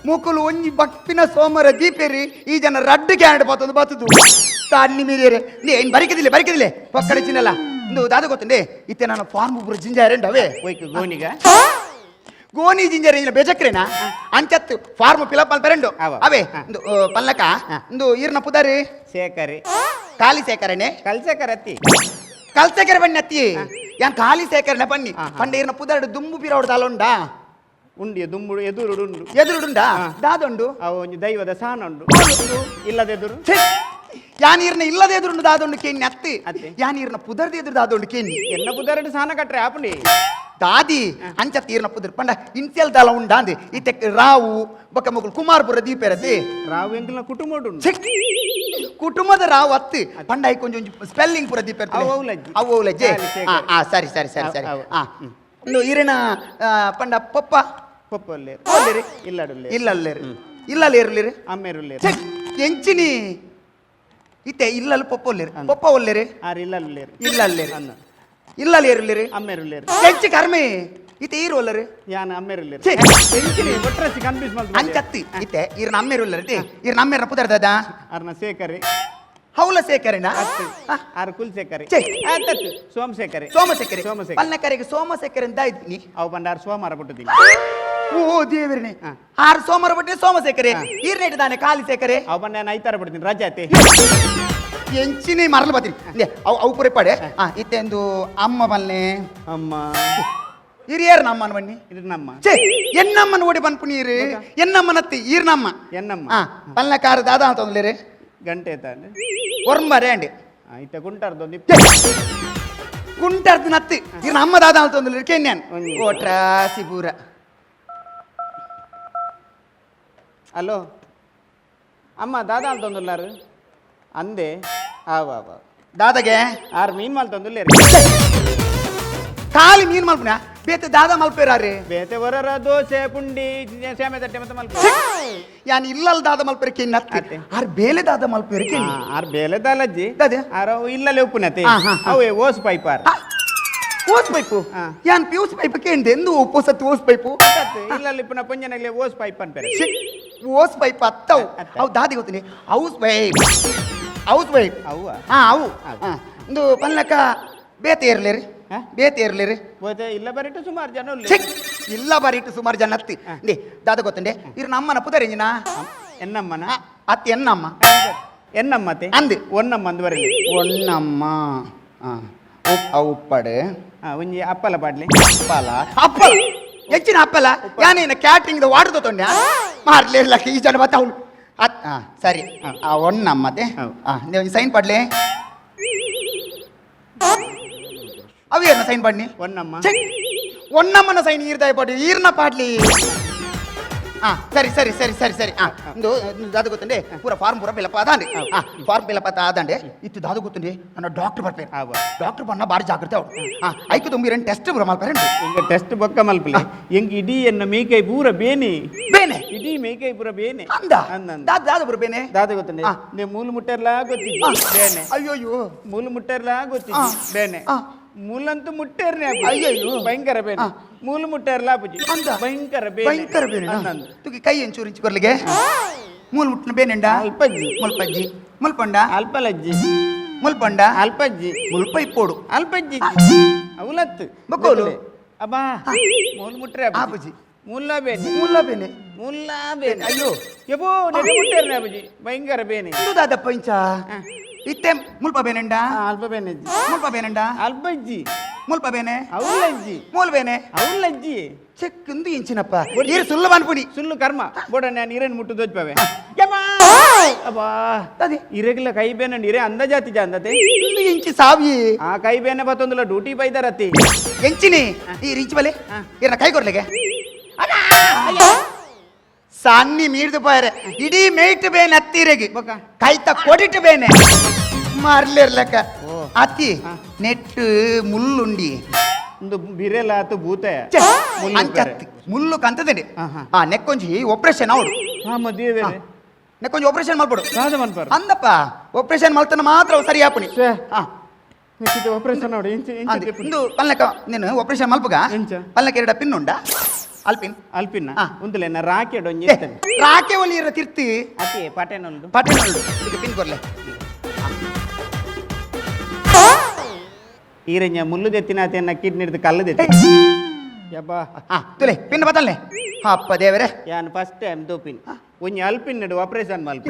ಮುಕುಲು ಒಂಜಿ ಬಕ್ಪಿನ ಸೋಮರ ದೀಪೇರಿ ಈ ಜನ ರಡ್ಡು ಕ್ಯಾನಡ್ ಪತ್ತೊಂದು ಬತ್ತದು ತಾన్ని ಮೀರಿಯರೆ ನೀ ಬರಿಕದಿಲ್ಲ ಬರಿಕದಿಲ್ಲ ಪಕ್ಕಡೆ ಚಿನ್ನಲ್ಲ ಇಂದು ದಾದ ಗೊತ್ತುಂಡೆ ಇತ್ತೆ ನಾನು ಫಾರ್ಮ್ ಒಬ್ಬರು ಜಿಂಜಾರೆಂಡ್ ಅವೇ ಗೋನಿಗ gonna ginger ಇಂಜಿನ ಬೇಜಕ್ರೇನಾ ಅಂಚತ್ತು form fill up ಮಲ್ಪೆರೆಂಡು ಅವೇ ಇಂದು ಪಲ್ಲಕ ಇಂದು ಈರ್ನ ಪುದಾರಿ ಶೇಖರಿ ಖಾಲಿ ಸೇಕರಣೆ ಕಲ್ಸೇಕರ ಅತ್ತಿ ಕಲ್ಸೇಕರೆ ಬನ್ನಿ ಅತ್ತಿ ಯಾನ್ ಖಾಲಿ ಸೇಕರಣೆ ಬನ್ನಿ ಪಂಡ ಈರ್ನ ಪುದಾರು ದುಂಬು ಪಿರವಡು ತಾಲುಂಡಾ ಉಂಡು ದುಂಬುಡು ಎದುರುಡು ಉಂಡು ಎದುರುಡುಂಡಾ ದಾದುಂಡು ಅವು ಒಂಜಿ ದೈವದ ಸಾನ ಉಂಡು ಇಲ್ಲದೆದುರು ಯಾನ್ ಈರ್ನ ಇಲ್ಲದ ಎದುರುಂಡು ದಾದುಂಡು ಕೇನ್ನಿ ಅತ್ತಿ ಯಾನ್ ಈರ್ನ ಪುದರ್ದ ಎದುರು ದಾದುಂಡು ಕೇನ್ನಿ ಎನ್ನ ಪುದರಡು ಸಾನ ಕಟ್ರೆ ಆಪುಂಡಿ ದಾದಿ ಅಂಚ ತೀರ್ನ ಪುದರ್ ಪಂಡ ಇನ್ಸೆಲ್ ದಾಲ ಉಂಡಾಂದಿ ಇತ್ತೆ ರಾವು ಬೊಕ್ಕ ಮುಗುಲ್ ಕುಮಾರ್ಪುರ ದೀಪೆರತಿ ರಾವು ಎಂಕಲ್ನ ಕುಟುಂಬ ಉಂಡು ಕುಟುಂಬದ ರಾವು ಅತ್ತಿ ಪಂಡ ಐಕೊಂಜ ಒಂಜಿ ಸ್ಪೆಲ್ಲಿಂಗ್ ಪುರ ದೀಪೆರತಿ ಅವು ಅವು ಆ ಸರಿ ಸರಿ ಸರಿ ಸರಿ ಆ ಇಂದು ಈರಿನ ಪಂಡ ಪಪ್ಪ ಪಪ್ಪ ಒಲ್ಲೇರು ಇಲ್ಲಡುಲ್ಲೇರು ಇಲ್ಲಲ್ಲೇರು ಇಲ್ಲಲ್ಲೇರುಲ್ಲೇರು ಅಮ್ಮೇರುಲ್ಲೇರು ಎಂಚಿನಿ ಇತ್ತೆ ಇಲ್ಲಲ್ ಪಪ್ಪ ಒಲ್ಲೇರು ಪಪ್ಪ ಒಲ್ಲೇರು ಆರು ಇಲ್ಲಲ್ಲೇರು ಇಲ್ಲಲ್ಲೇರು ಇಲ್ಲಲ್ಲೇರುಲ್ಲೇರು ಅಮ್ಮೇರುಲ್ಲೇರು ಎಂಚಿ ಕರ್ಮೆ ಇತ್ತೆ ಈರು ಒಲ್ಲರು ಯಾನ ಅಮ್ಮೇರುಲ್ಲೇರು ಎಂಚಿನಿ ಒಟ್ರಸಿ ಕನ್ಫ್ಯೂಸ್ ಮಲ್ತು ಅಂಚತ್ತಿ ಇತ್ತೆ ಈರ್ನ ಅಮ್ಮೇರುಲ್ಲೇರು ಈರ್ನ ಅಮ್ಮೇರ್ನ ಪುದರ್ ದಾದಾ ಅರ್ನ ಸೇಕರಿ ಹೌಲ ಸೇಕರಿನ ಆರು ಕುಲ್ ಸೇಕರಿ ಸೋಮಶೇಖರಿ ಸೋಮಶೇಖರಿ ಸೋಮಶೇಖರಿ ಪಲ್ಲಕರಿಗೆ ಸೋಮಶೇಖರಿ ಅಂತ ಇದ್ದೀನಿ ಅವು ಬಂಡಾರು ಸೋಮಾರ ಬಿಟ್ಟಿದ್ದೀನಿ ಓ ದೇವರೇ ಆರು ಸೋಮವಾರ ಬಿಟ್ಟೆ ಸೋಮಶೇಖರಿ ಈರ್ನೇಟ್ ದಾನೆ ಖಾಲಿ ಸೇಕರೆ ಅವು ಬಂಡ ನಾನು ಐತಾರ ಬಿಡ್ತೀನಿ ರಜೆ ಆತಿ ಎಂಚಿನೇ ಮರಲು ಬತ್ತೀನಿ ಅವು ಅವು ಪುರಿ ಪಡೆ ಇತ್ತೆಂದು ಅಮ್ಮ ಬಲ್ಲೆ ಅಮ್ಮ ಹಿರಿಯರ್ ನಮ್ಮನ ಬನ್ನಿ ಇದು ನಮ್ಮ ಛೇ ಎನ್ನಮ್ಮನ ಓಡಿ ಬನ್ಪು ನೀರು ಎನ್ನಮ್ಮನತ್ತಿ ಈರ್ನಮ್ಮ ಎನ್ನಮ್ಮ ಪಲ್ಲಕಾರ ದಾದಾ ಅಂತಂದ್ಲೇರಿ ಗಂಟೆ ತಾನೆ. ಒರ್ಂಬರೆ ಅಂಡಿ. ಇತ್ತೆ ಕುಂಟಾರ್ದೊಂದು. ಕುಂಟರ್ದು ನತ್ತಿ ಇರ್ ನಮ್ಮ ದಾದ ಅಂತಂದು ಕೆನ್ಯಾನ್. ಒಂಜಿ. ಓ ಟ್ರಾಸಿ ಪೂರ. ಹಲೋ ಅಮ್ಮ, ದಾದಾ ಅಂತಂದುಲ್ಲಾರು ಅಂದೆ ಆವ ಆವ. ದಾದಗೆ? ಆರು ಮೀನ್ ಮಲ್ತೊಂದುಲ್ಲೇರು. ಖಾಲಿ ಮೀನ್ ಮಲ್ಪುನ, ಬೇತೆ ದಾದ ಮಲ್ಪೇರಾರೆ? ಬೇತೆ ಹೊರರ ದೋಸೆ, ಪುಂಡಿ, ಸೇಮೆ ತಟ್ಟೆ ಮತ್ತೆ ಮಲ್ಪ. ಯಾನ್ ಇಲ್ಲಲ್ ದಾದ ಮಲ್ಪೇರೆ ಕೆನ್ನಿ ಅತ್ತಿ. ಅತ್ತೆ. ಆರ್ ಬೇಲೆ ದಾದ ಮಲ್ಪೇರೆ ಕೆನ್ನಿ. ಆರ್ ಬೇಲೆ ದಾಲಜ್ಜಿ. ದಾದೆ? ಆರ ಇಲ್ಲಲೆ ಉಪ್ಪುನತೆ. ಆ, ಹಾ, ಹಾ. ಅವೇ ಓಸ್ ಪೈಪ್ ಆರ್. ಓಸ್ ಪೈಪು? ಆ. ಯಾನ್ ಪಿಯೂಸ್ ಪೈಪ್ ಕೇಂದೆ, ಎಂದು ಉಪ್ಪು ಓಸ್ ಪೈಪು? ಇಲ್ಲಲ್ಲಿ ಇಪ್ಪುನ ಪೊಂಜನಗ್ಲೆ ಓಸ್ ಪೈಪ್ ಅನ್ಪೇರೆ. ಛೆ, ಓಸ್ ಪೈಪ್ ಅತ್ತವು. ಅತ್ತ. ಅವು ದಾದಿ ಗೊತ್ತಿನಿ, house pipe, house pipe. ಅವ್ವ? ಹಾ, ಅವು. ಹಾ, ಒಂದು ಪಲ್ಲಕ ಬೇತೆ ಇರ್ಲಿರಿ. ಹಾ? ಬೇತೆ ಇರ್ಲಿರಿ. ಬೋತೆ ಇಲ್ಲ ಬರಿಟ್ಟು ಸುಮಾರು ಜನ ಉಲ್ಲೆ. ಛೆ, ಇಲ್ಲ ಬರೀಟು ಸುಮಾರು ಜನ ಅತ್ತಿ. ನೇ ದಾದ ಗೊತ್ತುಂಡೆ, ಇರು ನಮ್ಮನ ಪುದರಿಂಜಿನ? ಎನ್ನಮ್ಮನ? ಅತ್ತಿ, ಎನ್ನಮ್ಮ. ಎನ್ನಮ್ಮತೆ. ಅಂದು. ಒನ್ನಮ್ಮ ಅಂದ್ ಬರಲಿ. ಒನ್ನಮ್ಮ. ಅವು ಉಪ್ಪಡು. ಒಂಜಿ ಅಪ್ಪಲ ಪಾಡ್ಲಿ. ಅಪ್ಪಲ, ಅಪ್ಪಲ ಹೆಚ್ಚಿನ ಅಪ್ಪಲ. ಯಾನೇನ ಕ್ಯಾಟ್ರಿಂಗ್ ವಾಟರ್ ತೊಂಡೆ ಮಾರ್ಲಿರ್ಲಕ್ಕ ಈ ಜನ ಮತ್ತೆ ಅವಳು ಅತ್. ಹಾ ಸರಿ, ಆ ಒನ್ನಮ್ಮತೆ. ಹೌದು. ಹಾ, ನೀವು ಸೈನ್ ಪಡ್ಲೆ. ಅವೇನ ಸೈನ್ ಪಡ್ನಿ? ಒನ್ನಮ್ಮ. ಛೆ, ಒನ್ನಮ್ಮನ ಸೈನ್ ಈರ್ದಾಯ ಪಾಡಿ, ಈರ್ನ ಪಾಡ್ಲಿ. ಹಾ ಸರಿ ಸರಿ ಸರಿ ಸರಿ ಸರಿ. ಹಾ, ಒಂದು ದಾದ ಗೊತ್ತುಂಡೆ, ಪೂರ ಫಾರ್ಮ್ ಪೂರ ಫಿಲಪ್ ಆದಾಂಡೆ. ಹಾ, ಫಾರ್ಮ್ ಫಿಲಪ್ ಆದಾಂಡೆ. ಇತ್ತು ದಾದ ಗೊತ್ತುಂಡೆ, ನನ್ನ ಡಾಕ್ಟರ್ ಬರ್ಪೇರು. ಆವ. ಡಾಕ್ಟರ್ ಬಣ್ಣ ಬಾರಿ ಜಾಗ್ರತೆ ಅವಳು. ಹಾ, ಐಕು ತುಂಬಿ ಎರಡು ಟೆಸ್ಟ್ ಪೂರ ಮಲ್ಪರೆ. ಎಂಗ ಟೆಸ್ಟ್ ಬೊಕ್ಕ ಮಲ್ಪಲೆ, ಎಂಗ್ ಇಡೀ ಎನ್ನ ಮೇಕೈ ಪೂರ ಬೇನಿ. ಬೇನೆ? ಇಡೀ ಮೇಕೈ ಪೂರ ಬೇನೆ. ಅಂದ? ಅಂದ ಅಂದ. ದಾದ ದಾದ ಪೂರ ಬೇನೆ? ದಾದ ಗೊತ್ತುಂಡೆ, ಆ. ನೇ ಮೂಲು ಮುಟ್ಟೆರ್ಲಾ ಗೊತ್ತಿಜ್ಜಿ ಬೇನೆ. ಅಯ್ಯೋಯ್ಯೋ. ಮೂಲು ಮುಟ್ಟೆರ್ಲಾ ಗೊತ್ತಿಜ್ಜಿ ಬೇನೆ. ಆ. ಮೂಲಂತೂ ಮುಟ್ಟೇರ್ನೆ. ಅಯ್ಯಯ್ಯೋ. ಭಯಂಕರ ಬೇನೆ. ಆ. ಮೂಲು ಮುಟ್ಟೆರ್ಲಾ ಪುಜಿ. ಅಂದ? ಭಯಂಕರ ಬೇನೆ. ಭಯಂಕರ ಬೇನೆ. ಅಂದ ಅಂದ. ತುಗಿ ಕೈ ಎಂಚೂರು ಇಂಚು ಕೊರ್ಲಿಗೆ. ಮೂಲು ಮುಟ್ಟಿನ ಬೇನೆಂಡ? ಅಲ್ಪಜ್ಜಿ. ಮುಲ್ಪಜ್ಜಿ, ಮುಲ್ಪಂಡ? ಅಲ್ಪಲಜ್ಜಿ. ಮುಲ್ಪಂಡ? ಅಲ್ಪಜ್ಜಿ. ಮುಲ್ಪ ಇಪ್ಪೋಡು. ಅಲ್ಪಜ್ಜಿ ಅವಲತ್ತು. ಬೊಕ್ಕೋಲು? ಅಬ್ಬಾ, ಮೂಲು ಮುಟ್ರೆ. ಆಪುಜಿ. ಮುಲ್ಲ ಬೇನೆ. ಮುಲ್ಲ ಬೇನೆ. ಮುಲ್ಲ ಬೇನೆ. ಅಯ್ಯೋ. ಯಬೋ, ನೆನೆ ಮುಟ್ಟೇರ್ನೆ ಅಬುಜಿ, ಭಯಂಕರ ಬೇನೆ. ಇಂದು ದಾದಪ್ಪ ಇಂಚ ಇತ್ತೆ ಮುಲ್ಪ ಬೇನೆಂಡ? ಅಲ್ಪ ಬೇನೆಜ್ಜಿ. ಮುಲ್ಪ ಬೇನೆಂಡ? ಅಲ್ಪಜ್ಜಿ. ಮುಲ್ಪ ಬೇನೆ? ಅವಲಜ್ಜಿ. ಮೂಲು ಬೇನೆ? ಅವಲಜ್ಜಿ. ಚೆಕ್ ಇಂದು ಇಂಚಿನಪ್ಪ ನೀರು ಸುಳ್ಳು ಅನ್ಪುನಿ. ಸುಳ್ಳು ಕರ್ಮ ಬೋಡ, ನಾನು ಇರೇನು ಮುಟ್ಟು ದೋಜ್ಪವೆ. ಅಬ್ಬಾ. ಅದೇ. ಇರೆಗ್ಲ ಕೈ ಬೇನೆ, ಇರೆ ಅಂದ ಜಾತಿ ಜಾಂದತೆ. ಇಂದು ಇಂಚಿ ಸಾವಿ. ಆ ಕೈ ಬೇನೆ ಬತ್ತೊಂದುಲ ಡ್ಯೂಟಿ ಬೈದಾರತಿ. ಎಂಚಿನಿ ಈ ರಿಂಚಿ ಬಲೆ ಇರ್ನ ಕೈ ಕೊರ್ಲಿಗೆ ಸನ್ನಿ ಮೀರ್ದು ಪೋಯರೆ, ಇಡೀ ಮೇಯ್ಟ್ ಬೇನೆ ಅತ್ತಿರೆಗೆ. ಬೊಕ್ಕ? ಕೈತ ಕೊಡಿಟ್ಟು ಬೇನೆ ಮಾರ್ಲಿರ್ಲಕ್ಕ ಅತ್ತಿ. ನೆಟ್ಟು ಮುಳ್ಳುಂಡಿ. ಒಂದು ಬಿರೆಲ ಆತು ಭೂತ. ಛೆ, ಮುಳ್ಳು. ಅಂಚತ್ತಿ ಮುಳ್ಳು ಕಂತದಂಡಿ. ಹಾ, ಹಾ. ಆ ನೆಕ್ಕೊಂಜಿ ಆಪರೇಷನ್ ಅವಡು. ಹಾ, ಮದುವೆ ಬೇರೆ. ನೆಕ್ಕೊಂಜಿ ಆಪರೇಷನ್ ಮಲ್ಪಡು. ದಾದ ಮನ್ಪಾರು? ಅಂದಪ್ಪ, ಆಪರೇಷನ್ ಮಲ್ತನ ಮಾತ್ರ ಅವು ಸರಿ ಆಪುನಿ. ಛೆ. ಹಾ. ಆಪರೇಷನ್ ನೋಡಿ ಇಂಚ ಇಂಚ. ಅಂದೆ. ಇಂದು ಪಲ್ನಕ ನೀನು ಆಪರೇಷನ್ ಮಲ್ಪುಗ. ಎಂಚ? ಪಲ್ನಕ ಎರಡ ಪಿನ್ ಉಂಡ ಅಲ್ಪಿನ್? ಅಲ್ಪಿನ. ಆ. ಉಂದುಲೆನ ರಾಕೆಡ್ ಒಂಜಿ ಏ, ಇರ್ತದೆ. ರಾಕೆ ಒಲಿ ಇರ ತಿರ್ತಿ. ಅತಿ ಪಟೇನೊಂದು. ಪಟ್ಟಣುಂಡು, ಇದಕ್ಕೆ ಪಿನ್ ಕೊರ್ಲೆ. ಈರೆಂಜ ಮುಳ್ಳು ದೆತ್ತಿನ ಅನ್ನ ಕಿಡ್ನಿ ಕಲ್ಲು ದೆತ್ತಿ ಯಬ್ಬಾ. ಹಾ, ತುಲೆ ಪಿನ್ ಬತ್ತಲ್ಲೆ. ಅಪ್ಪ ದೇವರೇ. ಯಾನ್ ಫಸ್ಟ್ ಟೈಮ್ ದೋಪಿನ್, ಒಂಜಿ ಅಲ್ಪಿನ್ ನಡು ಆಪರೇಷನ್ ಮಲ್ಪ.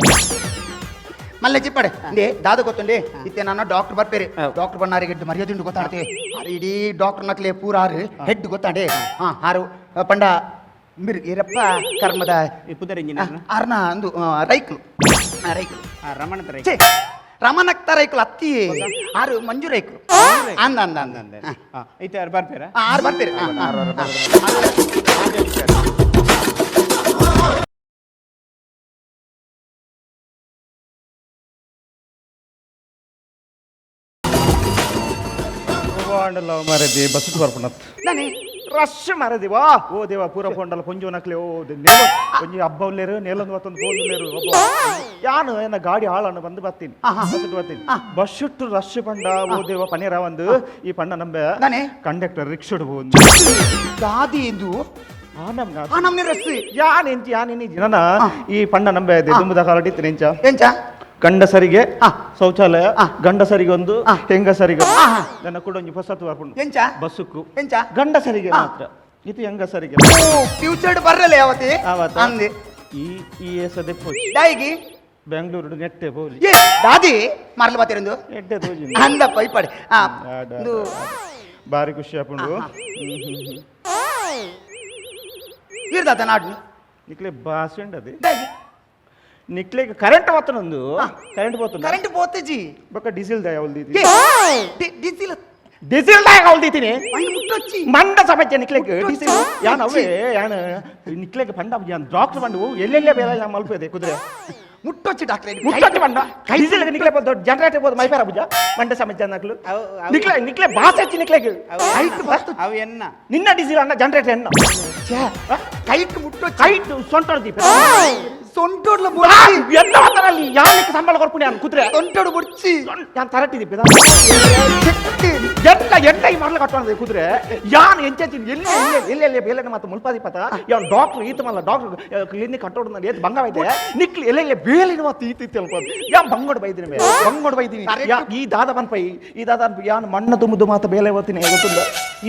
ಮಲ್ಲೆ ಚಿಪ್ಪಡೆ ಇಂದೇ ದಾದ ಗೊತ್ತುಂಡೆ, ಇತ್ತೆ ನಾನು ಡಾಕ್ಟರ್ ಬರ್ಪೇರಿ. ಹೌದು. ಡಾಕ್ಟರ್ ಬಣ್ಣಾರಿಗೆ ಇಟ್ಟು ಮರ್ಯಾದೆ ಉಂಡು ಗೊತ್ತಾಡ್ತೆ. ಆರು ಇಡೀ ಡಾಕ್ಟರ್ ನಕ್ಲೆ ಪೂರ ಆರು ಹೆಡ್ ಗೊತ್ತಾಂಡೆ. ಹಾ, ಆರು ಪಂಡ ಮಿರ್ ಈರಪ್ಪ ಕರ್ಮದ. ಈ ಪುದರಿಂಜಿನ? ಆರ್ನ ಅಂದು ರೈಕ್ಲು, ಆ, ರೈಕ್ಲು. ರಮಣ ತರ. ಛೇ, ರಮಣಕ್ತ ರೈಕ್ಲು ಅತ್ತಿ, ಆರು ಮಂಜು ರೈಕ್ಲು. ಅಂದ ಅಂದ ಅಂದ ಅಂದ. ಇತ್ತೆ ಯಾರು ಬರ್ಪೇರಾ? ಆರು ಬರ್ಪೇರಿ. ಹಾ, ಹಾ, ಹಾ. ಮಾರದಿ ಬಸ್ ಬರ್ಪುನತ್. ನಾನೇ. ರಶ್ ಮಾರದಿ ವಾ ಓ ದೇವ, ಪೂರ ಫೋಂಡಲ ಪೊಂಜು ನಕ್ಲೆ ಓ ನೇಲ ಒಂಜಿ ಹಬ್ಬ ಉಲ್ಲೇರು, ನೇಲೊಂದು ಮತ್ತೊಂದು ಫೋನ್ ಉಲ್ಲೇರು. ಒಬ್ಬ ಯಾನು ಏನ ಗಾಡಿ ಹಾಳನ್ನು ಬಂದು ಬರ್ತೀನಿ, ಬಸ್ ಬರ್ತೀನಿ. ಬಸ್ ಇಟ್ಟು ರಶ್ ಪಂಡ ಓ ದೇವ ಪನೇರ ಒಂದು ಈ ಪಂಡ ನಂಬೆ. ನಾನೇ? ಕಂಡಕ್ಟರ್ ರಿಕ್ಷಾ ಒಂದು. ದಾದಿ ಇದು. ಆ ನಮ್ಗ. ಆ ನಮ್ನೆ ರಸ್ಸಿ. ಯಾನ್ ಎಂಚ ಯಾನ್ ಇನಿ ಜನನ ಈ ಪಂಡ ನಂಬೆ ದುಂಬುದ ಕಾಲಡಿತ್ತು ನೆಂಚ. ಎಂಚ? ಗಂಡಸರಿಗೆ ಶೌಚಾಲಯ, ಗಂಡಸರಿಗೆ ಒಂದು, ಹೆಂಗಸರಿಗೆ ಒಂದು. ಆ, ಹಾ. ನನ್ನ ಕೂಡ ಒಂಜಿ ಹೊಸತು ಬರ್ಪುಂಡು. ಎಂಚ? ಬಸ್ಸುಕ್ಕು. ಎಂಚ? ಗಂಡಸರಿಗೆ ಮಾತ್ರ ಇದು, ಹೆಂಗಸರಿಗೆ. ಓ, ಫ್ಯೂಚರ್ಡ್ ಬರ್ರಲ್ಲ ಯಾವತಿ. ಆವತ್ತ. ಅಂದೆ. ಈ ಈ ಏಸದೆ ಪೋಚಿ. ದಾಯಿಗಿ? ಬೆಂಗಳೂರು ನೆಟ್ಟೆ ಪೋಲಿ. ಏ ದಾದಿ ಮಾರ್ಲ ಬಾತಿರಂದು. ನೆಟ್ಟೆ ತೋಜಿ. ಅಂದಪ್ಪ ಇಪ್ಪಡೆ ಆ ಇದು. ಬಾರಿ ಖುಷಿ ಆಪುಂಡು. ಇರ್ದಾತ ನಾಡು. ನಿಕ್ಲೆ ಭಾಷೆ ಉಂಡದೆ. ದಾಯಿಗಿ? ನಿಕ್ಲೆಗ್ ಕರೆಂಟ್ పోతున్నది ಕರೆಂಟ್ పోతుంది ಕರೆಂಟ್ పోತಜಿ ಬೊಕ್ಕ ಡೀಸೆಲ್ ದಾಯ ಅವಲ್ದಿ ಡೀಸೆಲ್ ಡೀಸೆಲ್ ದಾಯ ಅವಲ್ದಿತೀನಿ ಐನ್ ಮುಟ್ಟೊಚ್ಚಿ ಮಂಡ ಸಮಸ್ಯೆ ನಿಕ್ಲೆಗ್ ಮುಟ್ಟೊಚ್ಚಿ. ಡೀಸೆಲ್ ಯಾನ್ ಅವೇ ಯಾನ್ ನಿಕ್ಲೆಗ್ ಪಂಡ ಯಾನ್ ಡಾಕ್ಟರ್ ಬಂಡು ಎಲ್ಲೆಲ್ಲೇ ಬೇರೆ ಯಾನ್ ಮಲ್ಪದೆ ಕುದುರೆ ಮುಟ್ಟೊಚ್ಚಿ ಡಾಕ್ಟ್ರೆ ಮುಟ್ಟೊಚ್ಚಿ ಬಂಡ ಡೀಸೆಲ್ ನಿಕ್ಲೆ ದೊಡ್ಡ ಜನರೇಟರ್ ಬೋದು ಮೈಪೇರ ಬುಜ ಮಂಡ ಸಮಸ್ಯೆ ನಕ್ಲು ಅವು- ಅವು- ನಿಕ್ಲೆ ನಿಕ್ಲೆ ಬಾಸೆಚ್ಚಿ ನಿಕ್ಲೆಗ್ ಕೈಟ್ ಬತ್ತು ಅವು ಎನ್ನ ನಿನ್ನ ಡೀಸೆಲ್ ಅಣ್ಣ ಜನರೇಟರ್ ಎನ್ನ ಕೈಟ್ ಮುಟ್ಟೊಚ್ಚಿ ಕೈಟ್ ಸೊಂಟೊಡ್ದಿ ಸೊಂಟೊಡ್ಲ ಮುರ್ಚಿ ಎನ್ನ ಮಾತಾಡಲ್ಲಿ ಯಾವನಿಗೆ ಸಂಬಳ ಕೊರ್ಪುಣಿ ಯಾನ್ ಕುದುರೆ ಸೊಂಟೊಡು ಮುರ್ಚಿ ಯಾನ್ ತರಟ್ಟಿದಿ ಎಟ್ಟ ಎಟ್ಟ ಈ ಮಾಡಲು ಕಟ್ಟೋಣ ಕುದುರೆ ಯಾನ್ ಎಂಚೆಂಚಿನ ಎಲ್ಲಿ ಎಲ್ಲಿ ಎಲ್ಲಿ ಎಲ್ಲಿ ಬೇಲೆ ಮಾತು ಮುಲ್ಪಾದಿ ಪತ ಯಾನ್ ಡಾಕ್ಟರ್ ಈತ ಮಲ್ಲ ಡಾಕ್ಟರ್ ಕ್ಲಿನಿಕ್ ಕಟ್ಟೋಡು ನಾನು ಏತ್ ಬಂಗವೈತೆ ನಿಕ್ಲಿ ಎಲ್ಲೆ ಎಲ್ಲೆ ಬೇಲಿನ ಮಾತು ಈತ ಇತ್ತು ಅಲ್ಪ ಯಾನ್ ಬಂಗೋಡು ಬೈದಿನಿ ಮೇ ಬಂಗೋಡು ಬೈದಿನಿ ಯಾ ಈ ದಾದ ಬನ್ಪೈ ಈ ದಾದ ಅನ್ಪೈ ಯಾನ್ ಮಣ್ಣ ತುಂಬುದು ಮಾತ ಬೇಲೆ ಓತೀನಿ ಗೊತ್ತುಂಡ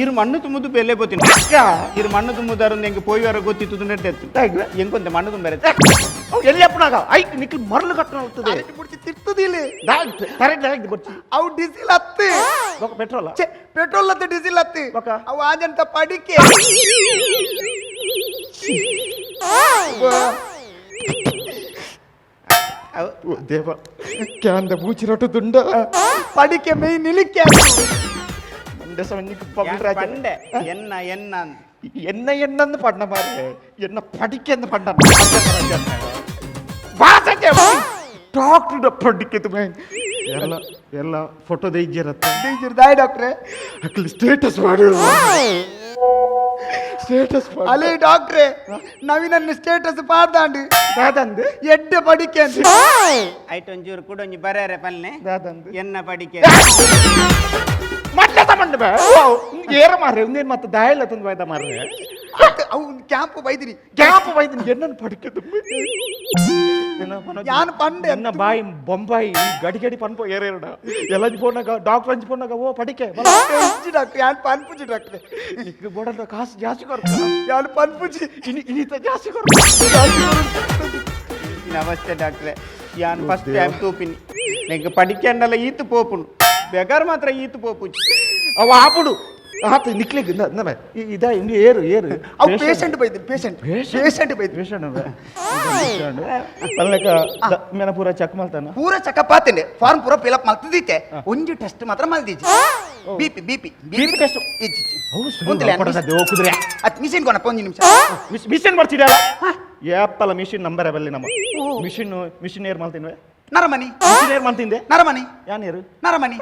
ಇರು ಮಣ್ಣು ತುಂಬುದು ಬೆಲೆ పోತೀನಿ ಇರು ಮಣ್ಣು ತುಂಬುದಾರು ಎಂಗೆ ಪೋಯಿವಾರ ಗೊತ್ತಿತ್ತು ನೆಟ್ಟೆತ್ತು ಎಂಕೊಂತೆ ಮಣ್ಣು ತುಂಬರೆ ಎಲ್ಲಿ ಅಪ್ಪನಾಗ ಐಕ್ ನಿಕ್ಲಿ ಮರಳು ಕಟ್ಟೋಣ ಹೋಗ್ತದೆ ಕರೆಂಟ್ ಮುರ್ಚಿ ತಿರ್ತದಿಲ್ಲ ಕರೆಂಟ್ ಡೈರೆಕ್ಟ್ ಬರ್ಚಿ ಅವು ಡೀಸೆಲ್ ಹತ್ತು ಬೊಕ ಪೆಟ್ರೋಲ್ ಛೆ, ಪೆಟ್ರೋಲ್ ಹತ್ತು ಡೀಸೆಲ್ ಹತ್ತು ಬೊಕ? ಅವು ಆಜಂತ ಪಡಿಕೆ ಓ ದೇವ ಕ್ಯಾಂದ ಬೂಚಿರೊಟ್ಟು ದುಂಡ ಪಡಿಕೆ ಮೈ ನಿಲಿಕೆ ಮಂಡೆ ಸಮನ್ನಿಗೆ ಬಬ್ಲ್ ರಾಜ ಪಂಡೆ ಎನ್ನ ಎನ್ನ ಅಂತ. എന്നെ എണ്ണെന്ന് പണ്ണമാരെ എന്നെ പഠിക്കുന്ന പണ്ണ ഡോക്ടറുടെ പഠിക്കത് ಎಲ್ಲ ಎಲ್ಲ ಫೋಟೋ ದೈಜ್ಯರತ್ತ ದಾಯ್ ಡಾಕ್ಟ್ರೆ ಅಕ್ಲಿ ಸ್ಟೇಟಸ್ ಮಾಡಿ ಸ್ಟೇಟಸ್ ಅಲೇ ಡಾಕ್ಟ್ರೆ ನವೀನನ್ನ ಸ್ಟೇಟಸ್ ಪಾಡ್ದಾಂಡು ದಾದಂದು ಎಡ್ಡೆ ಪಡಿಕೆ ಅಂತ ಐಟ್ ಒಂಚೂರು ಕೂಡ ಒಂಜಿ ಬರಾರೆ ಪಲ್ನೆ ದಾದಂದು ಎನ್ನ ಪಡಿಕೆ ಮಟ್ಲೆ ತಗೊಂಡು ಬೇ ಏರ ಮಾರ್ರೆ ಒಂದೇನು ಮತ್ತೆ ದಾಯಲ್ಲ ತಂದು ಬಾಯ್ದ ಮಾರ್ರೆ ಅವು ಕ್ಯಾಂಪ್ ಬೈದಿನಿ ಗ್ಯಾಪ್ ಬೈದಿನಿ ಎನ್ನನ್ನು ಪಡಿಕದು ಯಾನ್ ಪಂಡೆ ಎನ್ನ ಬಾಯಿ ಬೊಂಬಾಯಿ ಗಡಿ ಗಡಿ ಪನ್ಪೋ ಏರೇರಡ ಎಲ್ಲ ಪೋನಾಗ ಡಾಕ್ಟರ್ ಅಂಜಿ ಪೋನಾಗ ಓ ಪಡಿಕೆ ಡಾಕ್ಟ್ರೆ ಯಾನ್ ಪನ್ಪುಜಿ ಡಾಕ್ಟ್ರೆ ನಿಕ್ಕು ಬೋಡಂತ ಕಾಸು ಜಾಸ್ತಿ ಕೊರ್ಪ ಯಾನ್ ಪನ್ಪುಜಿ ಇನಿ ಇನಿತ ಜಾಸ್ತಿ ಕೊರ್ಪ ನಮಸ್ತೆ ಡಾಕ್ಟ್ರೆ ಯಾನ್ ಫಸ್ಟ್ ಟೈಮ್ ತೂಪಿನಿ ನೆಂಗೆ ಪಡಿಕೆಂಡಲ್ಲ ಈತು ಪೋಪುಂಡು ಬೆಗಾರ್ ಮಾತ್ರ ಈತು ಪೋಪುಜಿ ಅವ ಆಪುಡು ಆತ ನಿಕ್ಲೆಗ್ ಇದ ಇಂದು ಏರು ಏರು ಅವು ಪೇಷಂಟ್ ಬೈದಿನಿ ಪೇಷಂಟ್ ಪೇಷಂಟ್ ಬೈದಿನಿ ಪೇಷಂಟ್ ಪಲ್ಲೆಕ ಮೇನ ಪೂರ ಚೆಕ್ ಮಾಡ್ತಾನ ಪೂರ ಚೆಕಪ್ ಆತೇನೆ ಫಾರ್ಮ್ ಪೂರ ಫಿಲ್ ಅಪ್ ಮಲ್ತಿದ್ದೆ ಒಂಜಿ ಟೆಸ್ಟ್ ಮಾತ್ರ ಮಲ್ದಿಜಿ BP BP BP test. ಇಜ್ಜಿ ಕುದುರೆ ಅತ್ ಮಿಷಿನ್ ಕೊನಪ್ಪ ಒಂಜಿ ನಿಮಿಷ ಮಿಷಿನ್ ಬರ್ತಿದಲ್ಲ ಏಪ್ಪಲ ಮಿಷಿನ್ ನಂಬರ್ ಬಲ್ಲಿ ನಮ್ಮ ಮಿಷಿನ್ ಮಿಷಿನ್ ಏರ್ ಮಾಡ್ತೀನಿ ನರಮನಿ ಮಿಷಿನ್ ಏರ್ ಮಾಡ್ತಿಂದೆ ನರಮನಿ ಯಾನ್ ಏರು ನರಮನಿ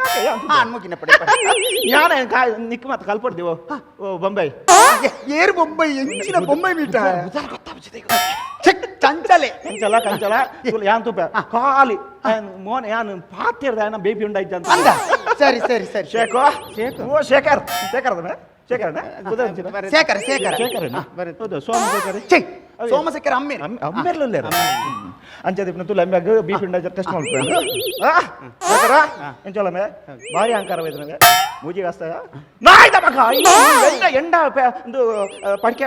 ಹಾ ಮುಗಿನ ಪಡೆ ಯಾನ ನಿಕ್ ಮತ್ತೆ ಕಲ್ಪಡ್ದಿವೋ ಓ ಬೊಂಬೈ ಏರು ಬೊಂಬೈ ಎಂಚಿನ ಬೊಂಬೈ ಮೀಟ ಚೆಕ್ ಚಂಚಲೆ ಕಂಚಲ ಕಂಚಲ ಯಾನ್ ತುಪ್ಪ ಖಾಲಿ ಮೋನ ಯಾನ್ ಪಾತಿರ್ದ ಯಾನ ಬೇಬಿ ಉಂಡಾಯ್ತು ಅಂತ ಅಂದ ಸರಿ ಸರಿ ಸರಿ ಶೇಖೋ ಓ ಶೇಖರ್ ಶೇಖರ್ ಅದನ್ನ ಶೇಖರ್ ಶೇಖರ ಶೇಖರ ಶೇಖರ್ ಹೌದು ಸೋಮಶೇಖರ್ ಛೆ ಸೋಮಶೇಖರ ಅಮ್ಮೆ ಅಮ್ಮೇರ್ಲಲ್ಲೇರ ಅಂಚೆ ತುಲ ಅಮ್ಮ್ಯಾಗ ಬಿ ಪಿಂಡ ಟೆಸ್ಟ್ ಮಾಡ್ಕೊಂಡು ಶೇಖರ ಎಂಚಲಮ್ಮೆ ಭಾರಿ ಅಹಂಕಾರ ವೈದ್ಯನಿಗೆ ಮೂಜಿ ಕಾಸ್ತಾಗ ನಾಯ್ದ ಮಗ ಎಂಡ ಎಂಡ ಒಂದು ಪಡಿಕೆ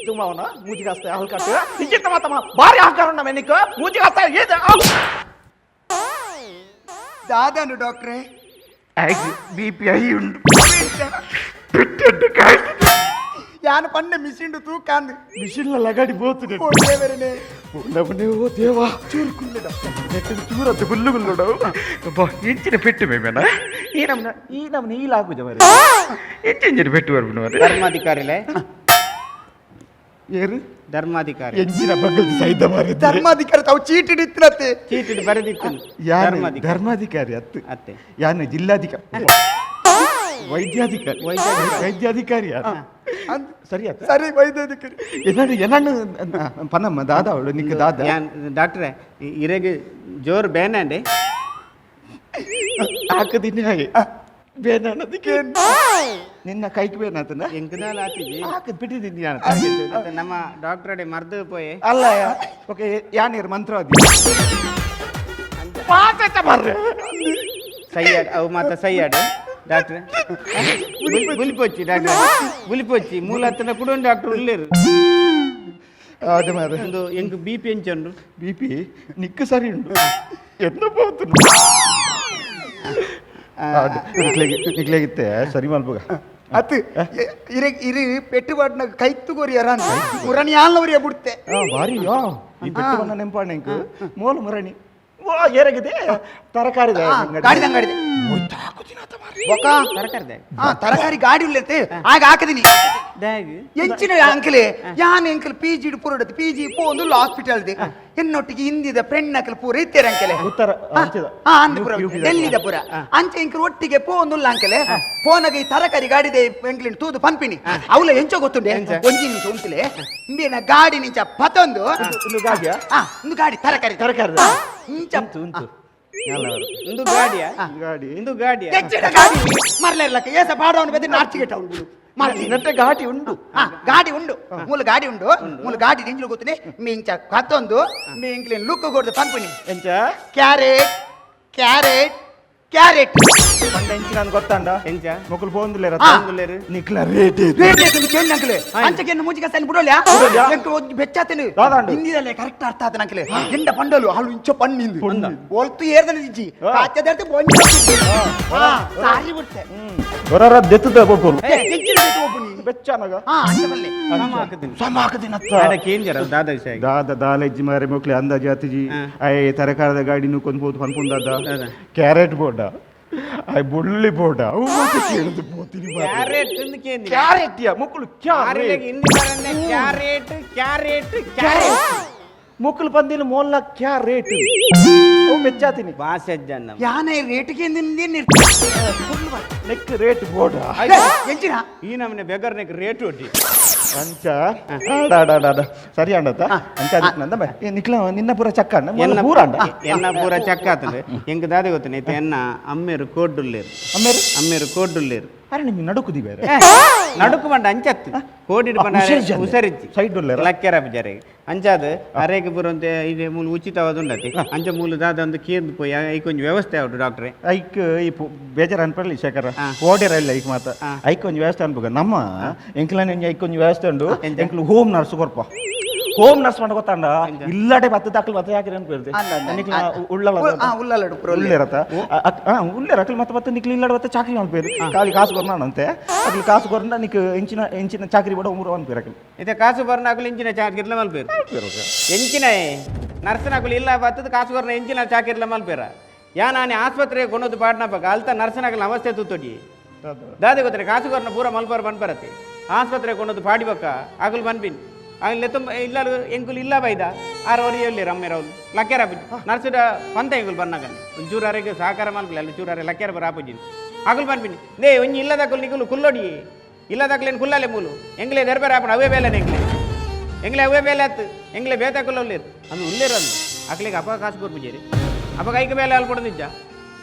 ತುಂಬವನ ಮೂಜಿ ಕಾಸ್ತ ಹಲ್ಕಟ್ಟು ಇಂಚಿತ್ತ ಮಾತಮ್ಮ ಭಾರಿ ಅಹಂಕಾರ ಉಂಡ ಮೆನಿಕ್ ಮೂಜಿ ಕಾಸ್ತ ಏದ ದಾದಾನು ಡಾಕ್ಟ್ರೆ ಬಿ ಪಿ I ಉಂಡು ಯಾನು ಪಂಡೆ ಮಿಷಿನ್ ತೂಕಾಂದು ಮಿಷಿನ್ ಲಗಾಡಿ పోతుంది ಓ ದೇವರೇ ನಮ್ಮನೆ ಓ ದೇವಾ ಚೂರು ಕುಲ್ಲೆ ಡಾಕ್ಟರ್ ಚೂರದ್ದು ಗುಲ್ಲು ಗುಲ್ಲು ಅಬ್ಬಾ ಇಂಚಿನ ಪೆಟ್ಟು ಮೇಮೇನ ಈ ನಮ್ನ ಈ ನಮ್ನ ಈ ಲಾಗುಜ ಮರೆ ಎಂಚಿನ ಪೆಟ್ಟು ಬರ್ಬಿನ ಮರೆ ಧರ್ಮಾಧಿಕಾರಿಲೆ ಏರು ಧರ್ಮಾಧಿಕಾರಿ ಎಂಚಿನ ಬಗ್ಗಲ್ದು ಸೈದ ಮಾರಿದ್ದೆ ಧರ್ಮಾಧಿಕಾರಿ ತಾವು ಚೀಟಿ ಇತ್ತಿನತ್ತೆ ಚೀಟಿಡ್ ಬರೆದಿತ್ತು ಯಾನು ಧರ್ಮಾಧಿಕಾರಿ ಧರ್ಮಾಧಿಕಾರಿ ಅತ್ತು ಅತ್ತೆ ಯಾನು ಜಿಲ್ಲಾಧಿಕಾರಿ ವೈದ್ಯಾಧಿಕಾರಿ ವೈದ್ಯಾಧಿಕಾರಿ ಸರಿ ಆತ ಸರಿ ವೈದ್ಯಾಧಿಕಾರಿ ಎನ್ನಡು ಎನ್ನಣ್ಣು ಪನ್ನಮ್ಮ ದಾದ ಅವಳು ನಿಕ್ಕ ದಾದ ಯಾನ್ ಡಾಕ್ಟ್ರೆ ಇರೆಗೆ ಜೋರು ಬೇನಂಡೆ ಹಾಕದಿನಿ ಹಾಗೆ ಬೇನಾನದಕ್ಕೆ ನಿನ್ನ ಕೈಗೆ ಬೇನಾತನ ಎಂಕದಾಲ ಆತಿಜಿ ಹಾಕದ್ ಬಿಟ್ಟಿದ್ದೀನಿ ನಾನು ಮತ್ತೆ ನಮ್ಮ ಡಾಕ್ಟರ್ ಅಡೆ ಮರ್ದು ಪೋಯೆ ಅಲ್ಲ ಓಕೆ ಯಾನೀರು ಮಂತ್ರವಾದಿ ಪಾತ ಬರ್ರೆ ಸೈಯಾಡ್ ಅವು ಮಾತ ಸೈಯಾಡು ಡಾಕ್ಟ್ರೆ ಬುಲಿಪೊಚ್ಚಿ ಡಾಕ್ಟರ್ ಬುಲಿಪೊಚ್ಚಿ ಮೂಲ ಹತ್ತಿರ ಕೂಡ ಒಂದು ಡಾಕ್ಟರ್ ಉಳ್ಳೇರು ಅದೇ ಮಾರ್ರೆ ಒಂದು ಎಂಕ್ ಬಿ ಪಿ ಎಂಚುಂಡು ಬಿ ಪಿ ನಿಕ್ಕು ಸರಿ ಉಂಟು ಎನ್ನ ಪೋತುಂಡು ನಿಕ್ಲೆಗಿತ್ತೆ ಸರಿ ಮಲ್ಪುಗ ಅತ್ ಇರೆ ಇರು ಪೆಟ್ಟು ಪಾಡ್ನ ಕೈತ್ತು ಕೊರಿಯರ ಮುರಣಿ ಆಲ್ನವರಿಯ ಬಿಡ್ತೆ. ಬಾರಿ ಯಾ ಈ ಪೆಟ್ಟು ಬಂದ ನೆಂಪಾಣ ಇಂಕ್ ಮೋಲು ಮುರಣಿ ಓ ಏರಾಗಿದೆ ತರಕಾರಿ. ಗಾಡಿದ ಅಂಗಡಿದೆ ಬೊಕ್ಕ. ತರಕಾರಿ. ಹಾ, ತರಕಾರಿ ಗಾಡಿ ಉಲ್ಲೈತೆ, ಆಗ ಹಾಕದಿನಿ. ದಾಗ್ ಎಂಚಿನ ಅಂಕಲೆ ಯಾನ್ ಎಂಕಲ್ ಪಿ ಜಿ ಪೂರ ಪಿ ಜಿ ಪೋಂದು ಹಾಸ್ಪಿಟಲ್ ಎನ್ನೊಟ್ಟಿಗೆ ಹಿಂದಿದ ಫ್ರೆಂಡ್ ನಕಲ್ ಪೂರ ಇತ್ತೇರ ಅಂಕಲೆ. ಉತ್ತರ ಅಂಚದ. ಹಾ, ಅಂದ್ ಪೂರ ಡೆಲ್ಲಿದ ಪೂರ ಅಂಚೆ ಎಂಕಲ್ ಒಟ್ಟಿಗೆ ಪೋಂದುಲ್ಲ ಅಂಕಲೆ. ಪೋನಗ ಈ ತರಕಾರಿ ಗಾಡಿದೆ ಎಂಕ್ಲಿನ್ ತೂದು ಪನ್ಪಿನಿ ಅವಲ ಎಂಚ ಗೊತ್ತುಂಡೆ, ಒಂಜಿ ನಿಮಿಷ ಉಂಟುಲೆ ಇಂಬೇನ ಗಾಡಿ ನಿಂಚ ಪತೊಂದು. ಇಂದು ಗಾಡಿಯಾ? ಹಾ, ಇಂದು ಗಾಡಿ ತರಕಾರಿ. ತರಕಾರಿ. ಇಂಚ. ಉಂಟು ಉಂಟು. ಇಂದು ಗಾಡಿಯಾ? ಗಾಡಿ. ಇಂದು ಗಾಡಿಯಾ? ಹೆಚ್ಚಿನ ಗಾಡಿ ಮರ್ಲೆ ಇರ್ಲಕ್ಕ ಏಸ ಪಾಡವನು ಬೆದ ನಾರ್ಚಿಗೆಟ್ ಅವಳು ಬಿಡು ಮರ್ಲಿ. ನೆಟ್ಟೆ ಘಾಟಿ ಉಂಟು. ಹಾ, ಗಾಡಿ ಉಂಡು, ಮೂಲ ಗಾಡಿ ಉಂಡು, ಮೂಲ ಗಾಡಿ ನಿಂಜಲು ಗೊತ್ತನೆ ಮೀಂಚ ಕತ್ತೊಂದು ಮೀಂಕ್ಲಿನ್ ಲುಕ್ ಕೊಡ್ದು ಪನ್ಪಿನಿ. ಎಂಚ? Carrot carrot carrot. ಪಂಡ ಎಂಚಿನ ಅಂದ್ ಗೊತ್ತಾಂಡ? ಎಂಚ? ಮೊಕುಲು ಪೋಂದುಲ್ಲೇರ? ಹಾ. ಪೋಂದುಲ್ಲೇರು. ನಿಕ್ಲ ರೇಟ್. ರೇಟ್ ಏತುಂಡು ಕೇಳಿ ಅಂಕಲೆ. ಅಂಚಕ್ಕೆ ಮೂಜಿಗೆ ಸಣ್ಣ ಬಿಡೋಲ್ಯಾ? ಬಿಡೋಲ್ಯಾ? ಎಂಕ್ ಒಂಜಿ ಬೆಚ್ಚಾತೇನೆ. ದಾದಾಂಡು? ಹಿಂದಿದಲ್ಲೇ ಕರೆಕ್ಟ್ ಅರ್ಥ ಆತನ ಅಂಕಲೆ. ಎಂಡ ಪಂಡಲು ಹಾಲು ಇಂಚ ಪಣ್ಣಿಂದು ಒಲ್ತು ಏರ್ದನ ಇಜ್ಜಿ ಕಾಚದರ್ತೆ ಬೊಂಜ ಸಾರಿ ಬಿಡ್ತೆ. ಹೊರರ ದೆತ್ತದ ಒಬ್ಬರು. ಎಂಚಿನ ಬೇಕು ಒಬ್ಬನಿ? ಬೆಚ್ಚನಗ. ಹಾ, ಅಂಚ ಬಲ್ಲೆ. ಸಮ ಹಾಕುದಿನಿ. ಸಮ ಹಾಕದಿನತ್ತ. ಆಡ ಕೇಂಜರ ದಾದ ವಿಷಯ. ದಾದ ದಾಲೆಜ್ಜಿ ಮಾರೆ, ಮೊಕ್ಲೆ ಅಂದಾಜು ಅತಿಜಿ. I ತರಕಾರದ ಗಾಡಿ ನೂಕೊಂದು ಪೋದು ಪನ್ಪುಂದಾದ ಕ್ಯಾರೆಟ್ ಬೋಡ, I ಬುಳ್ಳಿ ಬೋಡ, ಅವು ಮಾತ ಕೇಳುದು ಪೋತಿನಿ ಮಾರ್ರೆ. ಕ್ಯಾರೆಟ್ ಇಂದು ಕೇಂದ್ರ. ಕ್ಯಾರೆಟ್ ಯಾ ಮೊಕ್ಕಲು ಕ್ಯಾರೆಟ್. ಹಿಂದಿ ಬರನ್ನೆ ಕ್ಯಾರೆಟ್ ಕ್ಯಾರೆಟ್ ಕ್ಯಾರೆಟ್. ಮೊಕ್ಕಲು ಬಂದಿನ ಮೋಲ್ಲ ಕ್ಯಾರೆಟ್, ಅವು ಮೆಚ್ಚಾತಿನಿ. ಭಾಷೆ ಜನ. ಯಾನೆ ರೇಟ್ಗೆ ನೆಕ್ ರೇಟ್ ಬೋಡ. ಎಂಚಿನ? ಈ ನಮ್ಮನೆ ಬೆಗರ್ನೆಕ್ ರೇಟ್ ಒಡ್ಡಿ. ಅಂಚ ಆಡ ಆಡ ಆಡ ಆಡ. ಸರಿ ಅಂಡತ್ತ ಅಂಚ ಅದಕ್ಕೆ ನಂದ ಬೈ. ಏ, ನಿಕ್ಲ ನಿನ್ನ ಪೂರ ಚಕ್ಕ ಅಂಡ ಎನ್ನ ಪೂರ ಅಂಡ. ಎನ್ನ ಪೂರ ಚಕ್ಕ ಆತದೆ. ಎಂಕ್ ದಾದೆ ಗೊತ್ತನೆ ಇತ್ತೆ, ಎನ್ನ ಅಮ್ಮೇರು ಕೋಡ್ಡುಲ್ಲೇರು. ಅಮ್ಮೇರು? ಅಮ್ಮೇರು ಕೋಡ್ಡುಲ್ಲೇರು. ಅರೆ, ನಿಮ್ಗೆ ನಡುಕುದಿ ಬೇರೆ. ನಡುಕು ಬಂಡ ಅಂಚತ್ತು ಕೋಡಿಡ್ ಬಂಡ. ಹುಷಾರಿಜ್ಜಿ ಅಂದೆ. ಹುಷಾರಿಜ್ಜಿ. ಸೈಡ್ ಉಲ್ಲೇರ? ಲಕ್ಕೆರ ಬಿಜಾರೆ ಅಂಚಾದ ಅರೇಗೆ ಪೂರ ಇದೆ ಮೂಲು ಉಚಿತವಾದ ಉಂಡತಿ. ಅಂಚ ಮೂಲು ದಾದ ಒಂದು ಕೇಂದ್ರ ಪೋಯಿ ಐಕ್ ಒಂಜಿ ವ್ಯವಸ್ಥೆ ಆವಡು ಡಾಕ್ಟ್ರೆ. ಐಕ್ ಈ ಬೇಜಾರ್ ಅನ್ಪರ್ಲಿ ಶೇಖರ, ಓಡಿರ ಇಲ್ಲ ಐಕ್ ಮಾತ. ಐಕ್ ಒಂಜಿ ವ್ಯವಸ್ಥೆ ಅನ್ಪುಗ ನಮ್ಮ ಎಂಕ್ಲನ ಒಂಜಿ ಐಕ್ ಒಂಜಿ ವ್ಯವಸ್ಥೆ ಉಂಡು. ಎಂಕ್ಲು ಹೋಮ್ ನರ್ಸ್ ಕೊರ್ಪ. ಹೋಮ್ ನರ್ಸ್ ಪಂಡ ಗೊತ್ತಾಂಡ? ಇಲ್ಲಾಡೆ ಬತ್ತ ದಾಖಲು ಬತ್ತ ಯಾಕೆ ಅನ್ಪೇರ್ದೆ. ಅಲ್ಲ, ಅಲ್ಲ. ನಿಕ್ಲ ಉಳ್ಳಲ. ಆ, ಉಳ್ಳಾಲಡು ಪೂರ ಉಲ್ಲೇರು. ಉಳ್ಳೇರತ ಉಳ್ಳೇರ ಅಕ್ಲು ಮತ್ತೆ ಮತ್ತೆ ನಿಕ್ಲು ಇಲ್ಲಾಡೆ ಬತ್ತ ಚಾಕ್ರಿ ಅನ್ಪೇರು. ಖಾಲಿ ಕಾಸು ಕೊರ್ನಾನಂತೆ ಅಕ್ಲು. ಕಾಸು ಕೊರ್ನ ನಿಕ್ ಇಂಚಿನ ಇಂಚಿನ ಚಾಕ್ರಿ ಬಡ ಉಮರು ಅನ್ಪೇರು ಅಕ್ಲು. ಇತ್ತೆ ಕಾಸು ಬರ್ನಾಕುಲು ಇಂಚಿನ ಚಾಕಿರ್ಲ ಮಲ್ಪೇರು. ಎಂಚಿನ ನರ್ಸನಾಕುಲು ಇಲ್ಲ ಬತ್ತದ ಕಾಸು ಕೊರ್ನ ಎಂಚಿನ ಚಾಕಿರ್ಲ ಮಲ್ಪೇರ. ಯಾ ನಾನೇ ಆಸ್ಪತ್ರೆಗೆ ಕೊಂಡೋದು ಪಾಡ್ನಪಗ ಅಲ್ತ ನರ್ಸನಾಕಲ್ ಅವಸ್ಥೆ ತೂತೊಡಿ. ದಾದೆ ಗೊತ್ತರೆ, ಕಾಸು ಕೊರ್ನ ಪೂರ ಮಲ್ಪರ ಬನ್ಪರತೆ. ಆಸ್ಪತ್ರೆ ಕೊಂಡೋದು ಪಾಡಿ ಬಕ್ಕ ಅಗಲು ಬನ್ಪಿನ್ ಅಗಲು ತುಂಬ ಇಲ್ಲ ಎಂಕುಲು ಇಲ್ಲ ಬೈದ ಆರು ವರಿ ಎಲ್ಲಿ ರಮ್ಮೇರ ಅವ್ರು ಲಕ್ಕೇರ ನರ್ಸುಡ ಪಂತ ಎಂಕುಲು ಬನ್ನಾಗಲ್ಲಿ ಒಂಚೂರು ಅರೆಗೆ ಸಹಕಾರ ಮಲ್ಪಲೆ ಅಲ್ಲಿ ಚೂರು ಅರೆ ಲಕ್ಕೇರ ಬರ ಆಪುಜಿನ್ ಅಗಲು ಬನ್ಪಿನಿ ನೇ ಒಂಜಿ ಇಲ್ಲದಕ್ಕಲು ನಿಕುಲು ಕುಲ್ಲೊಡಿ ಇಲ್ಲದಕ್ಕಲೇನು ಕುಲ್ಲಲೆ ಮೂಲು ಎಂಗ್ಲೇ ದರ್ಬಾರ ಆಪಣ ಅವೇ ಬೇಲೆ ಎಂಗ್ಲೆ ಎಂಗ್ಲೆ ಅವೇ ಬೇಲೆ ಆತು ಎಂಗ್ಲೆ ಬೇತಾಕುಲ್ಲ ಉಲ್ಲೇರು ಅಂದು ಉಲ್ಲೇರು ಅಂದು ಅಕ್ಲಿಗೆ ಅಪ್ಪ ಕಾಸು ಕೊರ್ಪುಜೇರಿ ಅಪ್ಪ ಕೈಗೆ ಬೇಲೆ ಅಲ್ಲಿ ಕೊಡೋದು ನಿಜ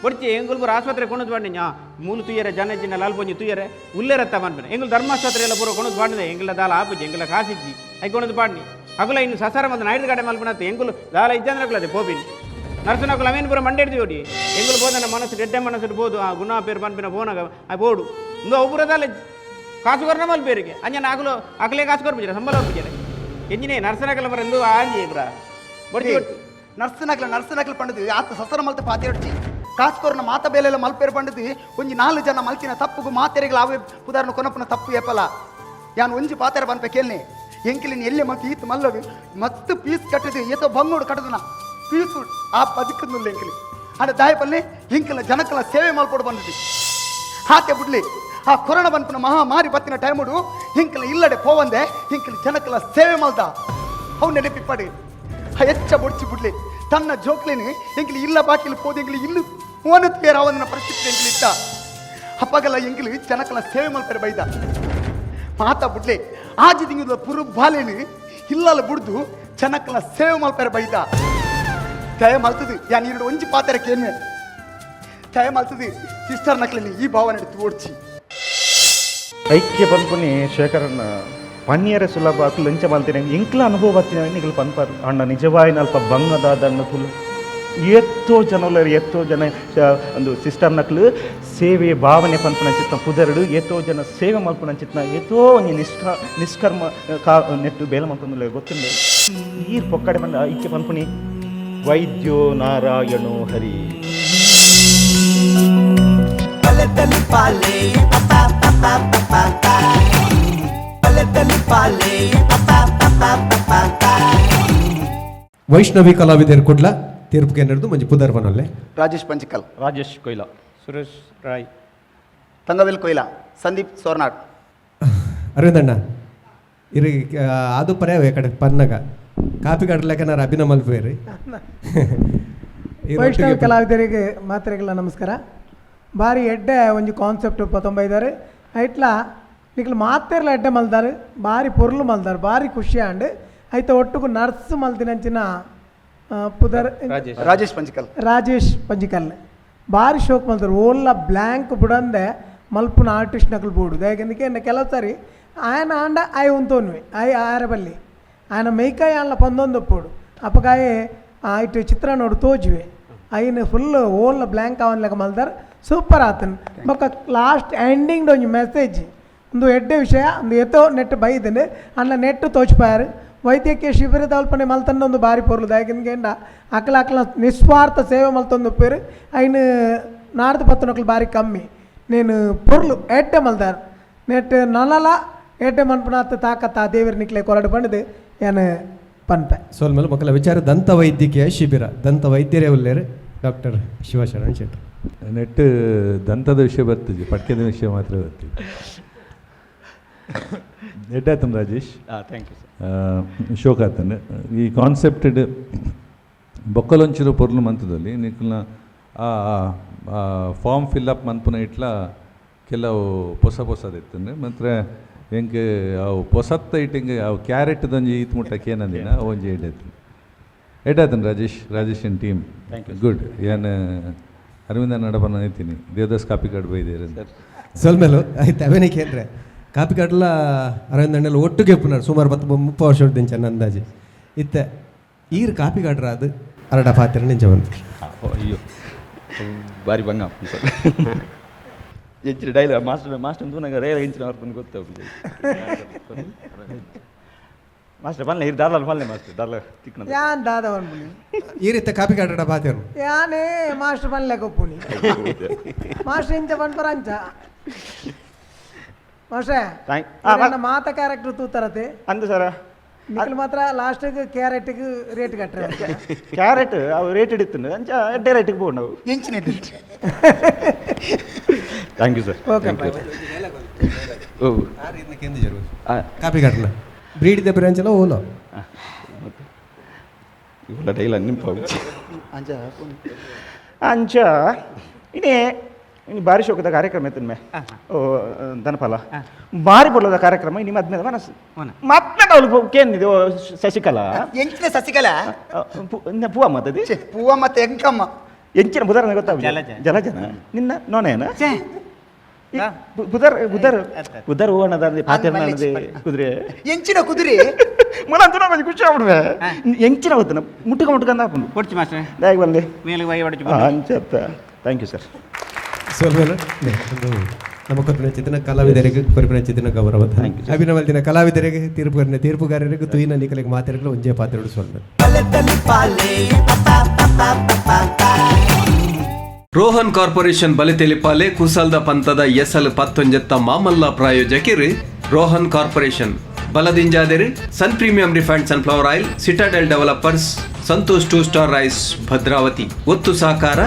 ಬೊಡ್ಚಿ. ಎಂಗುಲ್ ಪೂರ ಆಸ್ಪತ್ರೆ ಕೊಂಡದ್ ಬಾಂಡಿನ ಮೂಲು ತುಯ್ಯರೆ ಜನ ಜಿನ್ನ ಲಾಲ್ ಪೊಂಜಿ ತುಯ್ಯರೆ ಉಲ್ಲೇರತ್ತ ಮನ್ಪನೆ. ಎಂಗುಲ್ ಧರ್ಮಾಸ್ಪತ್ರೆ ಎಲ್ಲ ಪೂರ ಕೊಂಡದ್ ಬಾಂಡಿದೆ. ಎಂಗುಲ ದಾಲ ಆಪುಜಿ, ಎಂಗುಲ ಕಾಸಿಜ್ಜಿ. I ಕೊಂಡದ್ ಬಾಂಡಿ ಅಗುಲ ಇನ್ನು ಸಸಾರ ಬಂದ ನಾಯ್ದು ಗಡೆ ಮಲ್ಪನತ್ತು. ಎಂಗುಲು ದಾಲ ಇಜ್ಜಂದ್ರೆ ಪೋಪಿನ್ ನರ್ಸನಕುಲು ಅವೇನು ಪೂರ ಮಂಡೆಡ್ದು ನೋಡಿ. ಎಂಗುಲು ಬೋದನ ಮನಸ್ಸು ಡೆಡ್ಡೆ ಮನಸ್ಸು ಬೋದು ಆ ಗುಣ ಪೇರು ಪನ್ಪಿನ ಪೋನಾಗ ಆ ಬೋಡು ಇಂದು ಅವು ಪೂರ ದಾಲ ಕಾಸು ಕೊರ್ನ ಮಲ್ಪೇರಿಗೆ ಅಂಜನ ಅಗಲು ಅಗಲೇ ಕಾಸು ಕೊರ್ಪುಜಾರೆ ಸಂಬಳ ಕೊರ್ಪುಜಾರೆ ಎಂಜಿನೇ ನರ್ಸನಕಲ ಬರ ಎಂದು ಆಂಜಿ ಬ್ರಾ ಬೊಡ್ಚಿ ಬೊಡ್ಚಿ. ನರ್ಸನಕ್ಲ ನರ್ಸನಕ್ಲ ಪಂಡದು ಆತ ಸಸರ ಮಲ್ತ ಪಾತೆ ಹೊಡ್ಚಿ. ಕಾಸ್ಕೋರ್ನ ಮಾತ ಬೇಲೆಲ್ಲ ಮಲ್ಪೇರು ಪಂಡದು ಒಂಜಿ ನಾಲ್ಕು ಜನ ಮಲ್ಚಿನ ತಪ್ಪುಗು ಮಾತೆರೆಗಳ ಅವೇ ಉದಾಹರಣೆ ಕೊನಪುನ ತಪ್ಪು ಏಪಲ. ಯಾನ್ ಒಂಜಿ ಪಾತೆರ ಪನ್ಪೆ ಕೇಳ್ನೆ. ಎಂಕಿಲಿನ ಎಲ್ಲೆ ಮತ್ತು ಈತ್ ಮಲ್ಲಡು ಮತ್ತು ಪೀಸ್ ಕಟ್ಟದು ಏತೋ ಬಂಗೋಡು ಕಟ್ಟದನ ಪೀಸು ಆ ಬದುಕನ್ನುಲ್ಲ ಎಂಕಿಲಿ ಅಡ ದಾಯ ಪಲ್ಲೆ ಎಂಕಿಲ ಜನಕಲ ಸೇವೆ ಮಲ್ಪೋಡು ಬಂದದ್ದು ಹಾತೆ ಬಿಡ್ಲಿ. ಆ ಕೊರೋನಾ ಬನ್ಪುನ ಮಹಾಮಾರಿ ಬತ್ತಿನ ಟೈಮುಡು ಹಿಂಕಲ ಇಲ್ಲಡೆ ಪೋವಂದೆ ಹಿಂಕಲ ಜನಕಲ ಸೇವೆ ಮಲ್ದ ಅವು ನೆನಪಿಪ್ಪಡಿ. ಹೆಚ್ಚ ಬೊಡ್ಚಿ ಬಿಡ್ಲಿ. ತನ್ನ ಜೋಕ್ಲಿನಿ ಎಂಕಿಲಿ ಇಲ್ಲ ಬಾಕಿಲಿ ಪೋದು ಎಂಕಿಲಿ ಇಲ್ಲು ಓನತ್ ಬೇರೆ ಅವನ ಪರಿಸ್ಥಿತಿ ಎಂಕಿಲಿ ಇತ್ತ ಅಪ್ಪಗಲ್ಲ ಎಂಕಿಲಿ ಜನಕಲ ಸೇವೆ ಮಲ್ಪರೆ ಬೈದ ಮಾತ ಬಿಡ್ಲಿ. ಆಜಿ ತಿಂಗಳ ಪುರು ಬಾಲೇನು ಇಲ್ಲಲ್ಲ ಬುಡ್ದು ಜನಕಲ ಸೇವೆ ಮಲ್ಪರೆ ಬೈದ ದಯ ಮಲ್ತದು ಯಾನ್ ಎರಡು ಒಂಜಿ ಪಾತ್ರ ಕೇನ್ವೆ. ದಯ ಮಲ್ತದು ಸಿಸ್ಟರ್ ನಕ್లని ಈ ಭಾವನೆ ಓಡ್ಚಿ. ಐಕ್ಯ ಪನ್ಪುನಿ ಶೇಖರನ್ನ ಪನ್ನಿಯರೆ ಸುಲಭ. ಅಕ್ಲು ಎಂಚ ಮಲ್ತಿನ ಎಂಕ್ಲ ಅನುಭವ ಬತ್ತಿನ ನಿಕ್ಲು ಪನ್ಪರ್ ಅಣ್ಣ. ನಿಜವಾಯಿನ ಅಲ್ಪ ಬಂಗದಾದಣ್ಣ ತುಲು ಏತ್ತೋ ಜನ ಉಲ್ಲೆರ್, ಏತ್ತೋ ಜನ ಒಂದು ಸಿಸ್ಟರ್ ನಕ್ಲು ಸೇವೆ ಭಾವನೆ ಪನ್ಪುನ ಚಿತ್ತ ಪುದರುಡು ಏತೋ ಜನ ಸೇವೆ ಮಲ್ಪುನ ಚಿತ್ನ ಏತೋ ಒಂಜಿ ನಿಷ್ಕರ್ಮ ಕಾ ನೆಟ್ಟು ಬೇಲೆ ಮಲ್ತೊಂದುಲ್ಲೆರ್ ಗೊತ್ತುಂಡು. ಈರ್ ಪೊಕ್ಕಡೆ ಪಂಡ ಐಕ್ಯ ಪನ್ಪುನಿ ವೈದ್ಯೋ ನಾರಾಯಣೋ ಹರಿ. ಬಲೆ ತಲಿ ಪಾಲೆ ಪಾ ಪಾ. pa pa pa pa. ಬಲೆ ತಲಿಪಾಲೆ Pa pa pa pa pa pa. Vaishnavi ಕಲಾವಿದರು ಕುಡ್ಲ ತೀರ್ಪು ಕೇಂದ್ರದ್ದು ಮಂಜು ಪುದರ್ ಬನೊಲ್ಲೆ. ರಾಜೇಶ್ ಪಂಚಿಕಲ್. ರಾಜೇಶ್ ಕೊಯ್ಲಾ. ಸುರೇಶ್ ರಾಯ್. ತಂಗವೇಲ್ ಕೊಯ್ಲಾ. ಸಂದೀಪ್ ಸೋರ್ನಾಡ್. ಅರವಿಂದಣ್ಣ ಇರು, ಅದು ಪರ್ಯಾವ ಕಡೆ ಪನ್ನಗ ಕಾಪಿ ಕಡಲಕ ನಾನು ಅಭಿನಯ ಮಲ್ಪೇರಿ. ವೈಷ್ಣವ ಕಲಾವಿದರಿಗೆ ಮಾತ್ರೆಗಳ ನಮಸ್ಕಾರ. ಬಾರಿ ಎಡ್ಡೆ ಒಂಜಿ ಕಾನ್ಸೆಪ್ಟ್ ಪತ್ತೊಂಬೈದಾರು. ಐಟ್ಲ ನಿಕ್ಲು ಮಾತೆರ್ಲ ಎಡ್ಡೆ ಮಲ್ದಾರು, ಬಾರಿ ಪೊರ್ಲು ಮಲ್ದಾರು, ಬಾರಿ ಖುಷಿ ಆಂಡ್. ಐತ ಒಟ್ಟುಗು ನರ್ಸ್ ಮಲ್ದಿನಂಚಿನ ಪುದರ್? ರಾಜೇಶ್. ರಾಜೇಶ್ ಪಂಚಿಕಲ್. ರಾಜೇಶ್ ಪಂಜಿಕಲ್ ಬಾರಿ ಶೋಕ್ ಮಲ್ತಾರೆ. ಓಲ್ಲ ಬ್ಲ್ಯಾಂಕ್ ಬುಡಂದೆ ಮಲ್ಪುನ ಆರ್ಟಿಸ್ಟ್ ನಕಲು ಬೋಡು. ದಾಯೆಗೆಂದಕ್ಕೆ ಕೆಲವು ಸಾರಿ ಆಯನ ಆಂಡ ಆಯ್ ಉಂತೋನ್ವಿ ಆಯ್ ಆಯರ ಬಲ್ಲಿ ಆಯನ ಮೈಕಾಯಿ ಆನ್ಲ ಪಂದೊಂದು ಪೋಡು ಅಪಗಾಯೆ ಇಟ್ಟು ಚಿತ್ರ ನೋಡು ತೋಜುವೆ. ಐನ್ ಫುಲ್ ಓಲ್ಲ ಬ್ಲ್ಯಾಂಕ್ ಅವನ್ ಲೆಕ್ಕ ಮಲ್ದಾರ್, ಸೂಪರ್ ಆತನ್. ಬೊಕ್ಕ ಲಾಸ್ಟ್ ಎಂಡಿಂಗ್ ಒಂಜಿ ಮೆಸೇಜ್ ಒಂದು ಎಡ್ಡೆ ವಿಷಯ ಒಂದು ಎತ್ತೋ ನೆಟ್ ಬೈದನು ಅಣ್ಣ ನೆಟ್ ತೋಚ್ಪಾಯರು. ವೈದ್ಯಕೀಯ ಶಿಬಿರದ ಅಲ್ಪನೆ ಮಲ್ತನ್ನ ಒಂದು ಬಾರಿ ಪೊರ್ಲು. ದಾಯೆಗೆಂದ ಅಕ್ಲ ಅಕ್ಲ ನಿಸ್ವಾರ್ಥ ಸೇವೆ ಮಲ್ತೊಂದು ಉಪ್ಪೇರು. ಐನ್ ನಾಡ್ದು ಪತ್ತನಕ್ಲು ಬಾರಿ ಕಮ್ಮಿ. ನೇನು ಪೊರ್ಲು ಎಡ್ಡೆ ಮಲ್ದಾರ್. ನೆಟ್ ನಲಲ ಎಡ್ಡೆ ಮನ್ಪುನಾತ್ ತಾಕತ್ತ ಆ ದೇವರ ನಿಕ್ಲೆ ಕೊರಡು ಬಂಡದು ಏನು ಪನ್ಪೆ. ಸೋಲ್ಮೇಲೆ ಮಕ್ಕಳ ವಿಚಾರ ದಂತ ವೈದ್ಯಕೀಯ ಶಿಬಿರ, ದಂತ ವೈದ್ಯರೇ ಉಲ್ಲೇರು ಡಾಕ್ಟರ್ ಶಿವಶರಣ್ ಶೆಟ್ಟಿ. ನೆಟ್ ದಂತದ ವಿಷಯ ಬರ್ತದೆ, ಪಠ್ಯದ ವಿಷಯ ಮಾತ್ರ ಬರ್ತದೆ. ಎಡ್ಡಾತನ್ ರಾಜೇಶ್. Thank you sir. ಶೋಕ್ ಆತನ್ ಈ ಕಾನ್ಸೆಪ್ಟೆಡ್ ಬೊಕ್ಕಲೊಂಚಿರು ಪೊರ್ಲು ಮಂತದಲ್ಲಿ ನಿಕ್ಲ್ನ ಆ form fill up ಮನ್ಪುನ ಇಟ್ಲ ಕೆಲವು ಪೊಸ ಪೊಸದಿತ್ತಂದ್ರೆ ಮತ್ತೆ ಎಂಕ್ ಅವು ಪೊಸತ್ತ ಇಟ್ಟಿಂಗ್ ಅವು ಕ್ಯಾರೆಟ್ದೊಂಜಿ ಈತ್ ಮುಟ್ಟಕ್ಕೆ ಏನಂದಿನ ಒಂಜಿ ಎಡ್ಡಾಯ್ತು. ಎಡ್ಡಾತನ್ Rajesh, Rajesh team. Thank you. Good. ಏನು ಅರವಿಂದ ನಡಪನ ಐತೀನಿ ದೇವದಾಸ್ ಕಾಪಿ ಕಾರ್ಡ್ ಬೈದೇರು. ಸೋಲ್ಮೇಲು ಆಯ್ತು ಅವೇನೇ ಕೇಂದ್ರ ಕಾಪಿ ಕಡಲ ಅರವಿಂದ ಅಣ್ಣಲ್ಲಿ ಒಟ್ಟಿಗೆ ಪುನರ್ ಸುಮಾರು 10 30 ವರ್ಷ ಚೆನ್ನ ಅಂದಾಜು ಇತ್ತ ಈರ್ ಕಾಪಿ ಕಾಡ್ರ ಅದು ಅರಡ ಪಾತ್ರ ನಿಂಚ ಬಂತು. ಅಯ್ಯೋ, ಬಾರಿ ಬಂಗ ಸರ್. ಹೆಚ್ಚಿನ dialogue master master ತೂನಗ rail ಹೆಂಚಿನ ಅವ್ರು ಗೊತ್ತಾಗ್ತದೆ. ಮಾಸ್ಟರ್ ಪನ್ಲೆ ಇರು, ದಾರ್ಲಾಲ್ ಪನ್ಲೆ ಮಾಸ್ಟರ್ ದಾರ್ಲ ತಿಕ್ನ. ಯಾನ್ ದಾದ ಪನ್ಪುನಿ? ಈ ರೀತಿ ಕಾಪಿ ಕಾಡ್ರ ಪಾತ್ರ. ಯಾನೇ ಮಾಸ್ಟರ್ ಪನ್ಲೆ ಕೊಪ್ಪುನಿ? ಮಾಸ್ಟರ್ ಇಂಚ ಪನ್ಪರ ಅಂಚ ಮಾಸ್ಟ್ರೇ. Thank- ಮಾತ ಕ್ಯಾರೆಕ್ಟರ್ ತೂತರತೆ. ಅಂದು ಸರ. ನಿಕ್ಲು ಮಾತ್ರ ಲಾಸ್ಟಿಗೆ ಕ್ಯಾರೆಟ್ಗೆ ರೇಟ್ ಕಟ್ರೆ. ಕ್ಯಾರೆಟ್ ಅವು ರೇಟ್ ಇಡಿತ್ತು ಅಂಚ ಎಡ್ಡೆ ರೇಟಿಗೆ ಬೋಂಡು ಅವು. ಎಂಚಿನ thank you sir. Okay, bye. O. Copy ಕಾಡ್ರನ breed the ಬ್ರಾಂಚಲ್ಲ Ola. ಇವೆಲ್ಲ ಡೈಲಾಗ್ ನಿಂಪಾವು. ಅಂಚ. ಅಂಚ ಇನಿ ಇನಿ ಬಾರಿ ಶೋಕದ ಕಾರ್ಯಕ್ರಮ ಇತ್ತು ಮೇ ಓ ಧನಪಾಲ, ಬಾರಿ ಪೊರ್ಲದ ಕಾರ್ಯಕ್ರಮ. ಇನಿ ಮದ್ಮೆದ ಮನಸ್ಸು ಮತ್ತೆ ಅವಳು ಕೇಂದಿದೆ ಓ ಶಶಿಕಲಾ. ಎಂಚಿನ ಸಸಿಕಲಾ? ಪೂವ ಮಾತದಿ. ಛೆ, ಪೂವ ಮತ್ತೆ ಎಂಕಮ್ಮ. ಎಂಚಿನ ಬುಧರ ಗೊತ್ತಾಗ ಜಲಜನ ನಿನ್ನ ನೋನೇನ ಬುಧರ್ ಬುಧರ್ ಬುಧರ್ ಹೂವಣ್ಣದ ಪಾತೆರ್ನದೆ ಕುದುರೆ. ಎಂಚಿನ ಕುದುರೆ? ಮುಲ ಅಂತ కొంచెం ಖುಷಿ ಆಗ್ಬಿಡುವೆ. ಎಂಚಿನ ಗೊತ್ತನ ಮುಟ್ಟುಕ ಮುಟ್ಟುಕ ಅಂತ ಹಾಕೊಂಡು ಕೊಡ್ಚಿ ಮಾಸ್ಟರ್. ದಾಗಿ ಬಂದೆ. ಮೇಲೆ ವೈ ಹೊಡಿಚು. ಅಂಚತ್ತ thank you sir. ಸೋಲ್ಮೇಲೆ ನಮ್ಮ ಕೊರಿಪಿನ ಕಲಾವಿದರಿಗೆ ಕೊರಿಪಿನ ಚಿತ್ತಿನ ಗೌರವ. ಅಭಿನವಲ್ದಿನ ಕಲಾವಿದರಿಗೆ, ತೀರ್ಪುಗಾರನ ತೀರ್ಪುಗಾರರಿಗೆ, ತುಯಿನ ನಿಕಲಿಗೆ ಮಾತೆರಗಳು ಒಂಜೇ ಪಾತ್ರೆಗಳು ಸೋಲ್ಮೇಲೆ. ಬಲೆ ತಲಿಪಾಲೆ Pa pa pa pa pa pa. Rohan corporation ಬಲಿತೆಲಿಪಾಲೆ ಕುಸಲ್ದ ಪಂತದ ಎಸಲ್ ಪತ್ತೊಂಜತ್ತ ಮಾಮಲ್ಲ ಪ್ರಾಯೋಜಕಿರು ರೋಹನ್ ಕಾರ್ಪೊರೇಷನ್ ಬಲದಿಂಜಾದಿರು Sun Premium refined sunflower oil, Citadel developers, Santosh two star rice, Bhadravati. ಒತ್ತು ಸಹಕಾರ